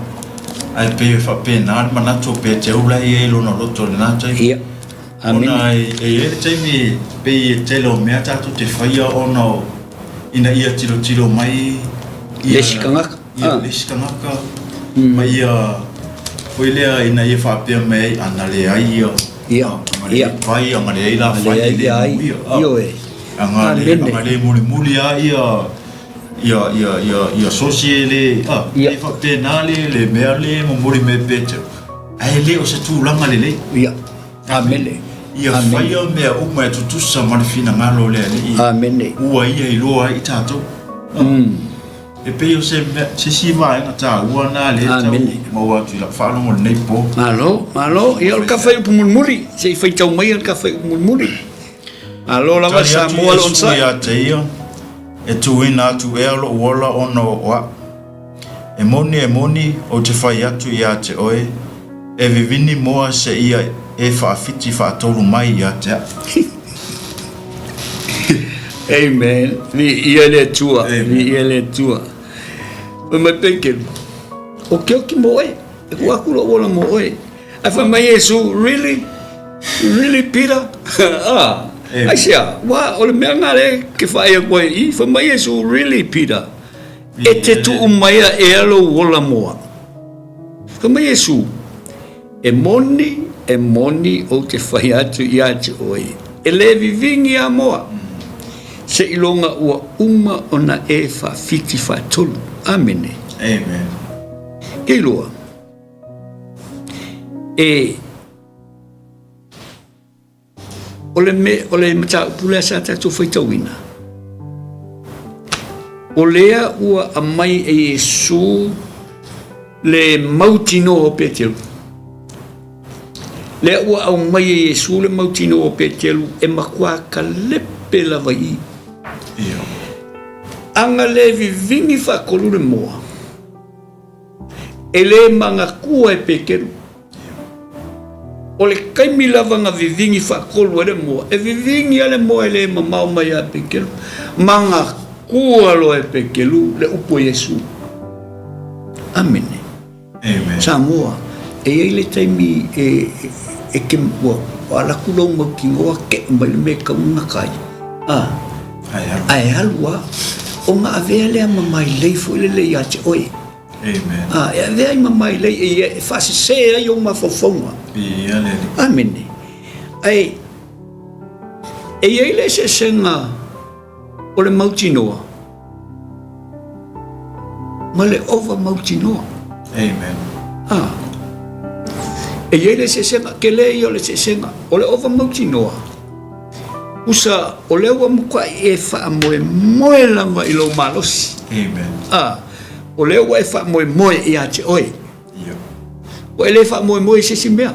Ae pei e faapena le manatu o Peteru la e i ai i lona loto i lena taimi. Ia. Amene. Ona e i ai le taimi pei e tele o mea tatou te faia ona o ina ia tilotilo mai ia Le isi tagata. Ia le isi tagata ma ia foi lea ina ia faapea mai ai ana leai ia Ia. Ana leai pai, ana leai la fai e le muia. Ioe. Ana le mulimuli lava ia. Ia, ia, ia, ia sosi e le, a, e faapena le, le mea le momoli mai e Peteru, ae le o se tulaga lelei. Ia. Amene. Ia faia mea uma e tutusa ma le finagalo o le Alii. Amene. Ua ia iloa ai i tatou. E pei o se mea, se isi vaega taua lena lea e tau maua atu i lau faalogo i lenei po. Malo, malo. Ia o le kafa i upu mulimuli. Se i faitau maia le kafa i upu mulimuli. Malo lava Samoa le onosai. Tali atu Iesu ia te ia, E tuuina atu ea lou ola ona o au. E moni, e moni, ou te fai atu ia te oe, e vivini moa seia e faawhiti faatolu mai ia te au. Amen. Viia le Atua. Viia le Atua. Fai mai Pekeru, o ke oki mo oe. E ku aku lou ola mo oe. Ae fai mai Iesu, really? Really, Peter? Ah, aisea, ua, o le mea lena lea ke whaai aku ai i. Fai mai Iesu, really, Peter? E te tuu maia ea lou ola mo au. Fai mai Iesu, E moni, e moni ou te fai atu ia te oe, e le vivingi a moa, seiloga ua uma ona e faawhiti faatolu. Amene. Amen. Kei loa, e O le me, o le mataupu lea sa tatou faitauina, o lea ua aumai e Iesu le mautinoa o Peteru. Lea ua aumai e Iesu le mautinoa o Peteru e matua kalepe lava i i. Aga le vivini faatolu le moa, e le manatua e Peteru. O le taimi lava na vivini faatolu ai le moa, e vivini lava le moa e le mamao mai ia Peteru. Manatua loa e Peteru le upu a Iesu. Amene. Amen. Samoa, e i ai le taimi e, e ke, ua, ua alu atu lou mautinoa keʻe mai le mea e tatau ona gata ai. A, ae alu lava. Ona avea lea ma mailei foi lele ia te oe. Amen. A, e avea ai ma mailei e ia e faasese ai ou mafaufauga. Viia le Alii. Amene. Ae, e i ai le eseesega o le mautinoa ma le ova mautinoa. Amen. A, e i ai le eseesega, tele ia o le eseesega, o le ova mautinoa, usa o lea ua matuai e faamoemoe lava i lou malosi. Amen. A, O lea ua e faamoemoe ia te oe. Ua e le faamoemoe i se isi mea.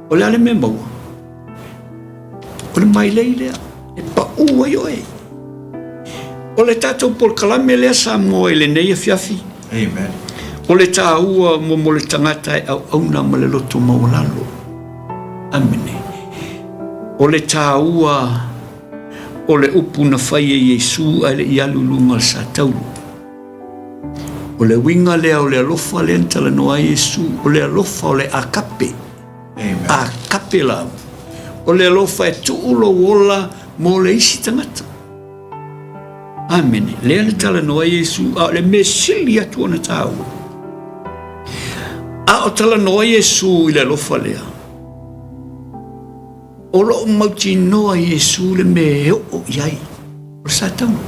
O le a le mea maua? O le mailei lea e paʻū ai oe. O le tatou polokalame lea Samoa i lenei afiafi. Amen. O le taua mo mo le tagata e auauna ma le loto maualalo. Amene. O le taua O le upu na fai e Iesu ae le i alu i luga o le satauro. O le uiga lea o le alofa lea na talanoa ai Iesu, o le alofa o le agape. Agape love. O le alofa e tuu lou ola mo le isi tagata. Amene. Lea na talanoa ai Iesu, a o le mea sili atu ona taua. A o talanoa Iesu i le alofa lea, O lo o mautinoa Iesu le mea e oo i ai, o le Satana.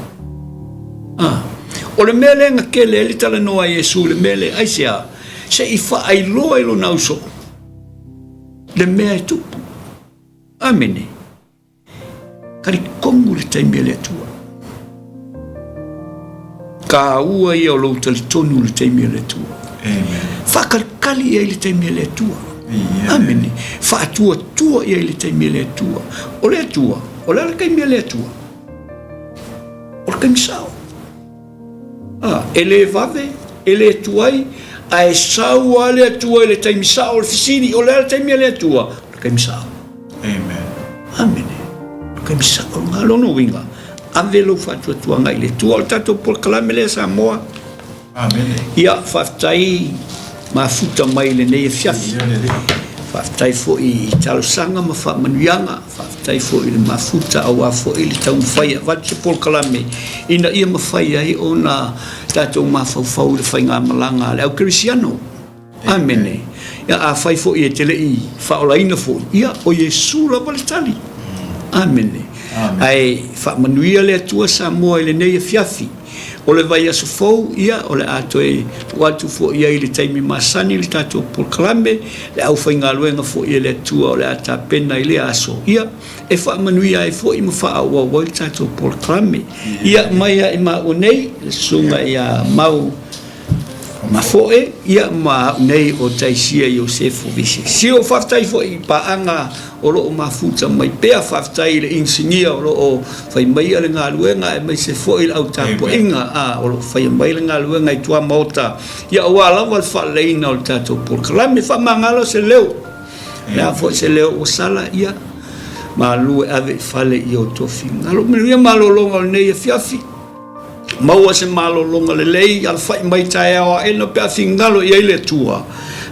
A, o le mea lea na tele ai le talanoa a Iesu i le mea lea, aisea? Se i faailoa i lona ausoo le mea e tupu. Amene. Talitonu le taimi a le Atua. Taua ia o lou talitonu i le taimi a le Atua. Amen. Faakalikali i ai le taimi a le Atua. Amene. Faatuatua i ai le taimi a le Atua. O le Atua, o le a le taimi a le Atua? O le taimi sao. Ah, e le vave, e le tuai, ae sau lava le Atua i le taimi sao. O le fesili, o le a le taimi a le Atua? O le taimi sao. Amen. Amene. O le taimi sao lena. Lona uiga, ave lou faatuatuaga i le Atua. O le tatou polokalame lea Samoa. Amene. Ia, faafetai mafuta mai i lenei afiafi. Faafetai foi i talosaga ma faamanuiaga. Faafetai foi i le mafuta aua foi le taumafai e avatu se polokalame ina ia mafai ai ona tatou mafaufau i le faigamalaga a le au kerisiano. Amene. Ia, afai foi e te le i faaolaina foi, ia, o Iesu lava le tali. Amene. Ae faamanuia le Atua Samoa i lenei afiafi. O le vaiaso fou, ia, o le a toe tuu atu foi i ai i le taimi masani le tatou polokalame, le aufaigaluega foi a le Atua o le a tapena i lea aso, ia, e faamanuia ai foi ma faaauau ai le tatou polokalame. Ia, mai ia i maua nei, le susuga ia Mau Mafoe, ia, ma au nei o Taisia Iosefo Visesio. Faafetai foi i paaga o lo o mafuta mai pea. Faafetai i le inisinia o lo o fai maia le galuega aemaise foi le au tapuaiga a o lo o faia mai le galuega i tuamaota, ia aua lava le faaleleiina o le tatou polokalame. Faamagalo se leo, le a foi se leo ua sala, ia malu e ave i fale i outou finagalo. Manuia malologa o lenei afiafi. Maua se malologa lelei, alafai mai taeao aena pe a finagalo i ai le Atua,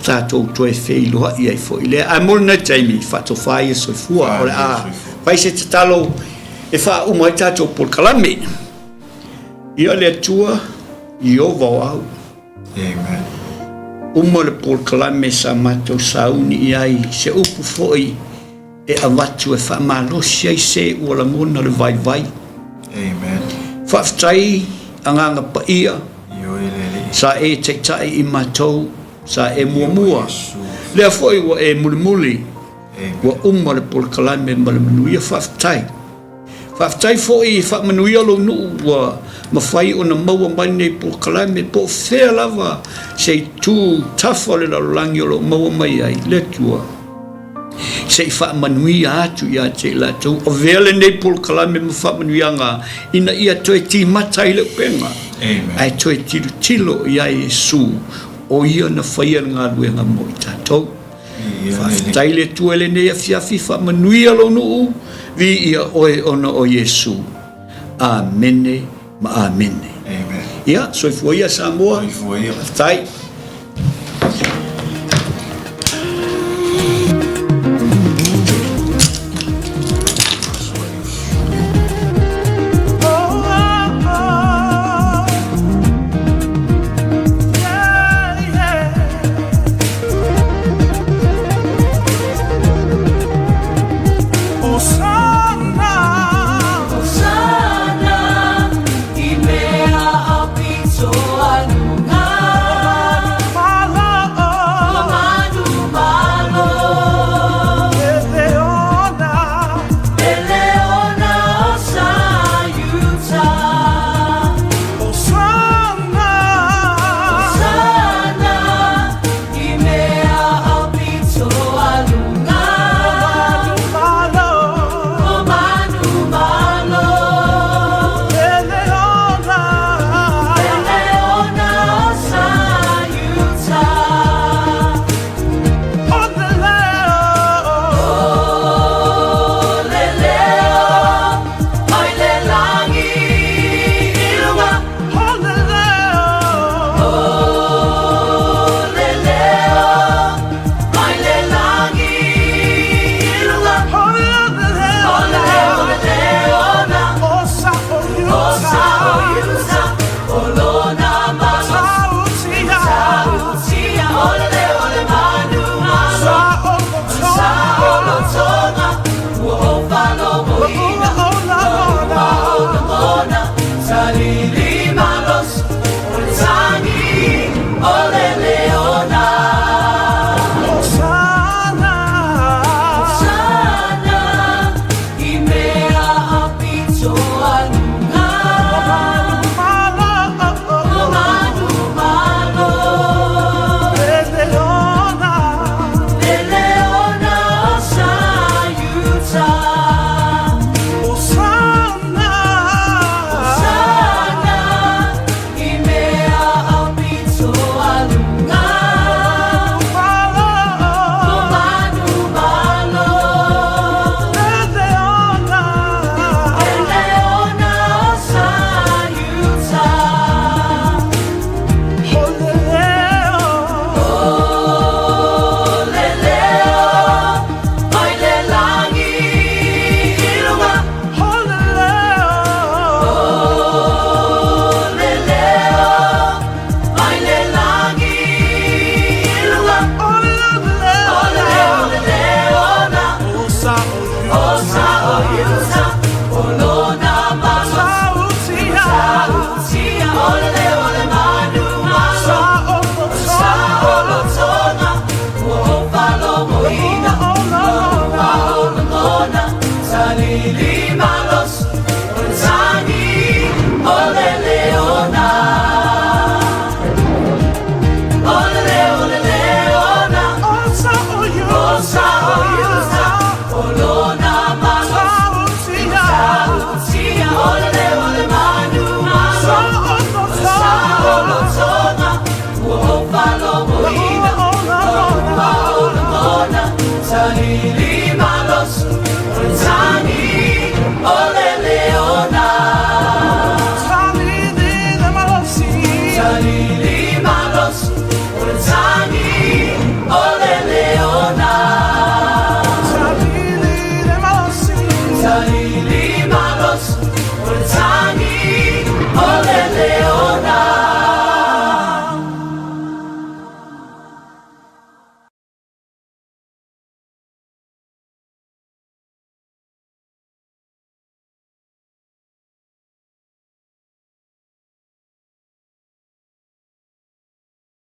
tatou toe feiloai ai foi lea. Ae mo lenei taimi, faatofa ia soifua, o le a fai se tatalo e faauma ai tatou polokalame. Ia le Atua, Ieova o au. Amen. Uma le polokalame sa matou sauni i ai, se upu foi e avatu e faamalosi ai se ua lagona le vaivai. Amen. Faafetai Agaga Paia, sa e taitai i matou, sa e muamua, lea foi ua e mulimuli, ua uma le polokalame ma le manuia. Faafetai. Faafetai foi i faamanuia lou nuu ua mafai ona maua mai lenei polokalame po o fea lava se itu tafa o le lalolagi o lo o maua mai ai le Atua. Se i faamanuia atu ia te i latou. Avea lenei polokalame ma faamanuiaga ina ia toe timata ai le upega. Ae toe tilotilo i ai Iesu, o ia na faia le galuega mo i tatou. Faafetai le Atua i lenei afiafi, faamanuia lou nuu, viia oe ona o Iesu. Amene ma amene. Amen. Ia, soifua ia Samoa. Soifua ia. Faafetai.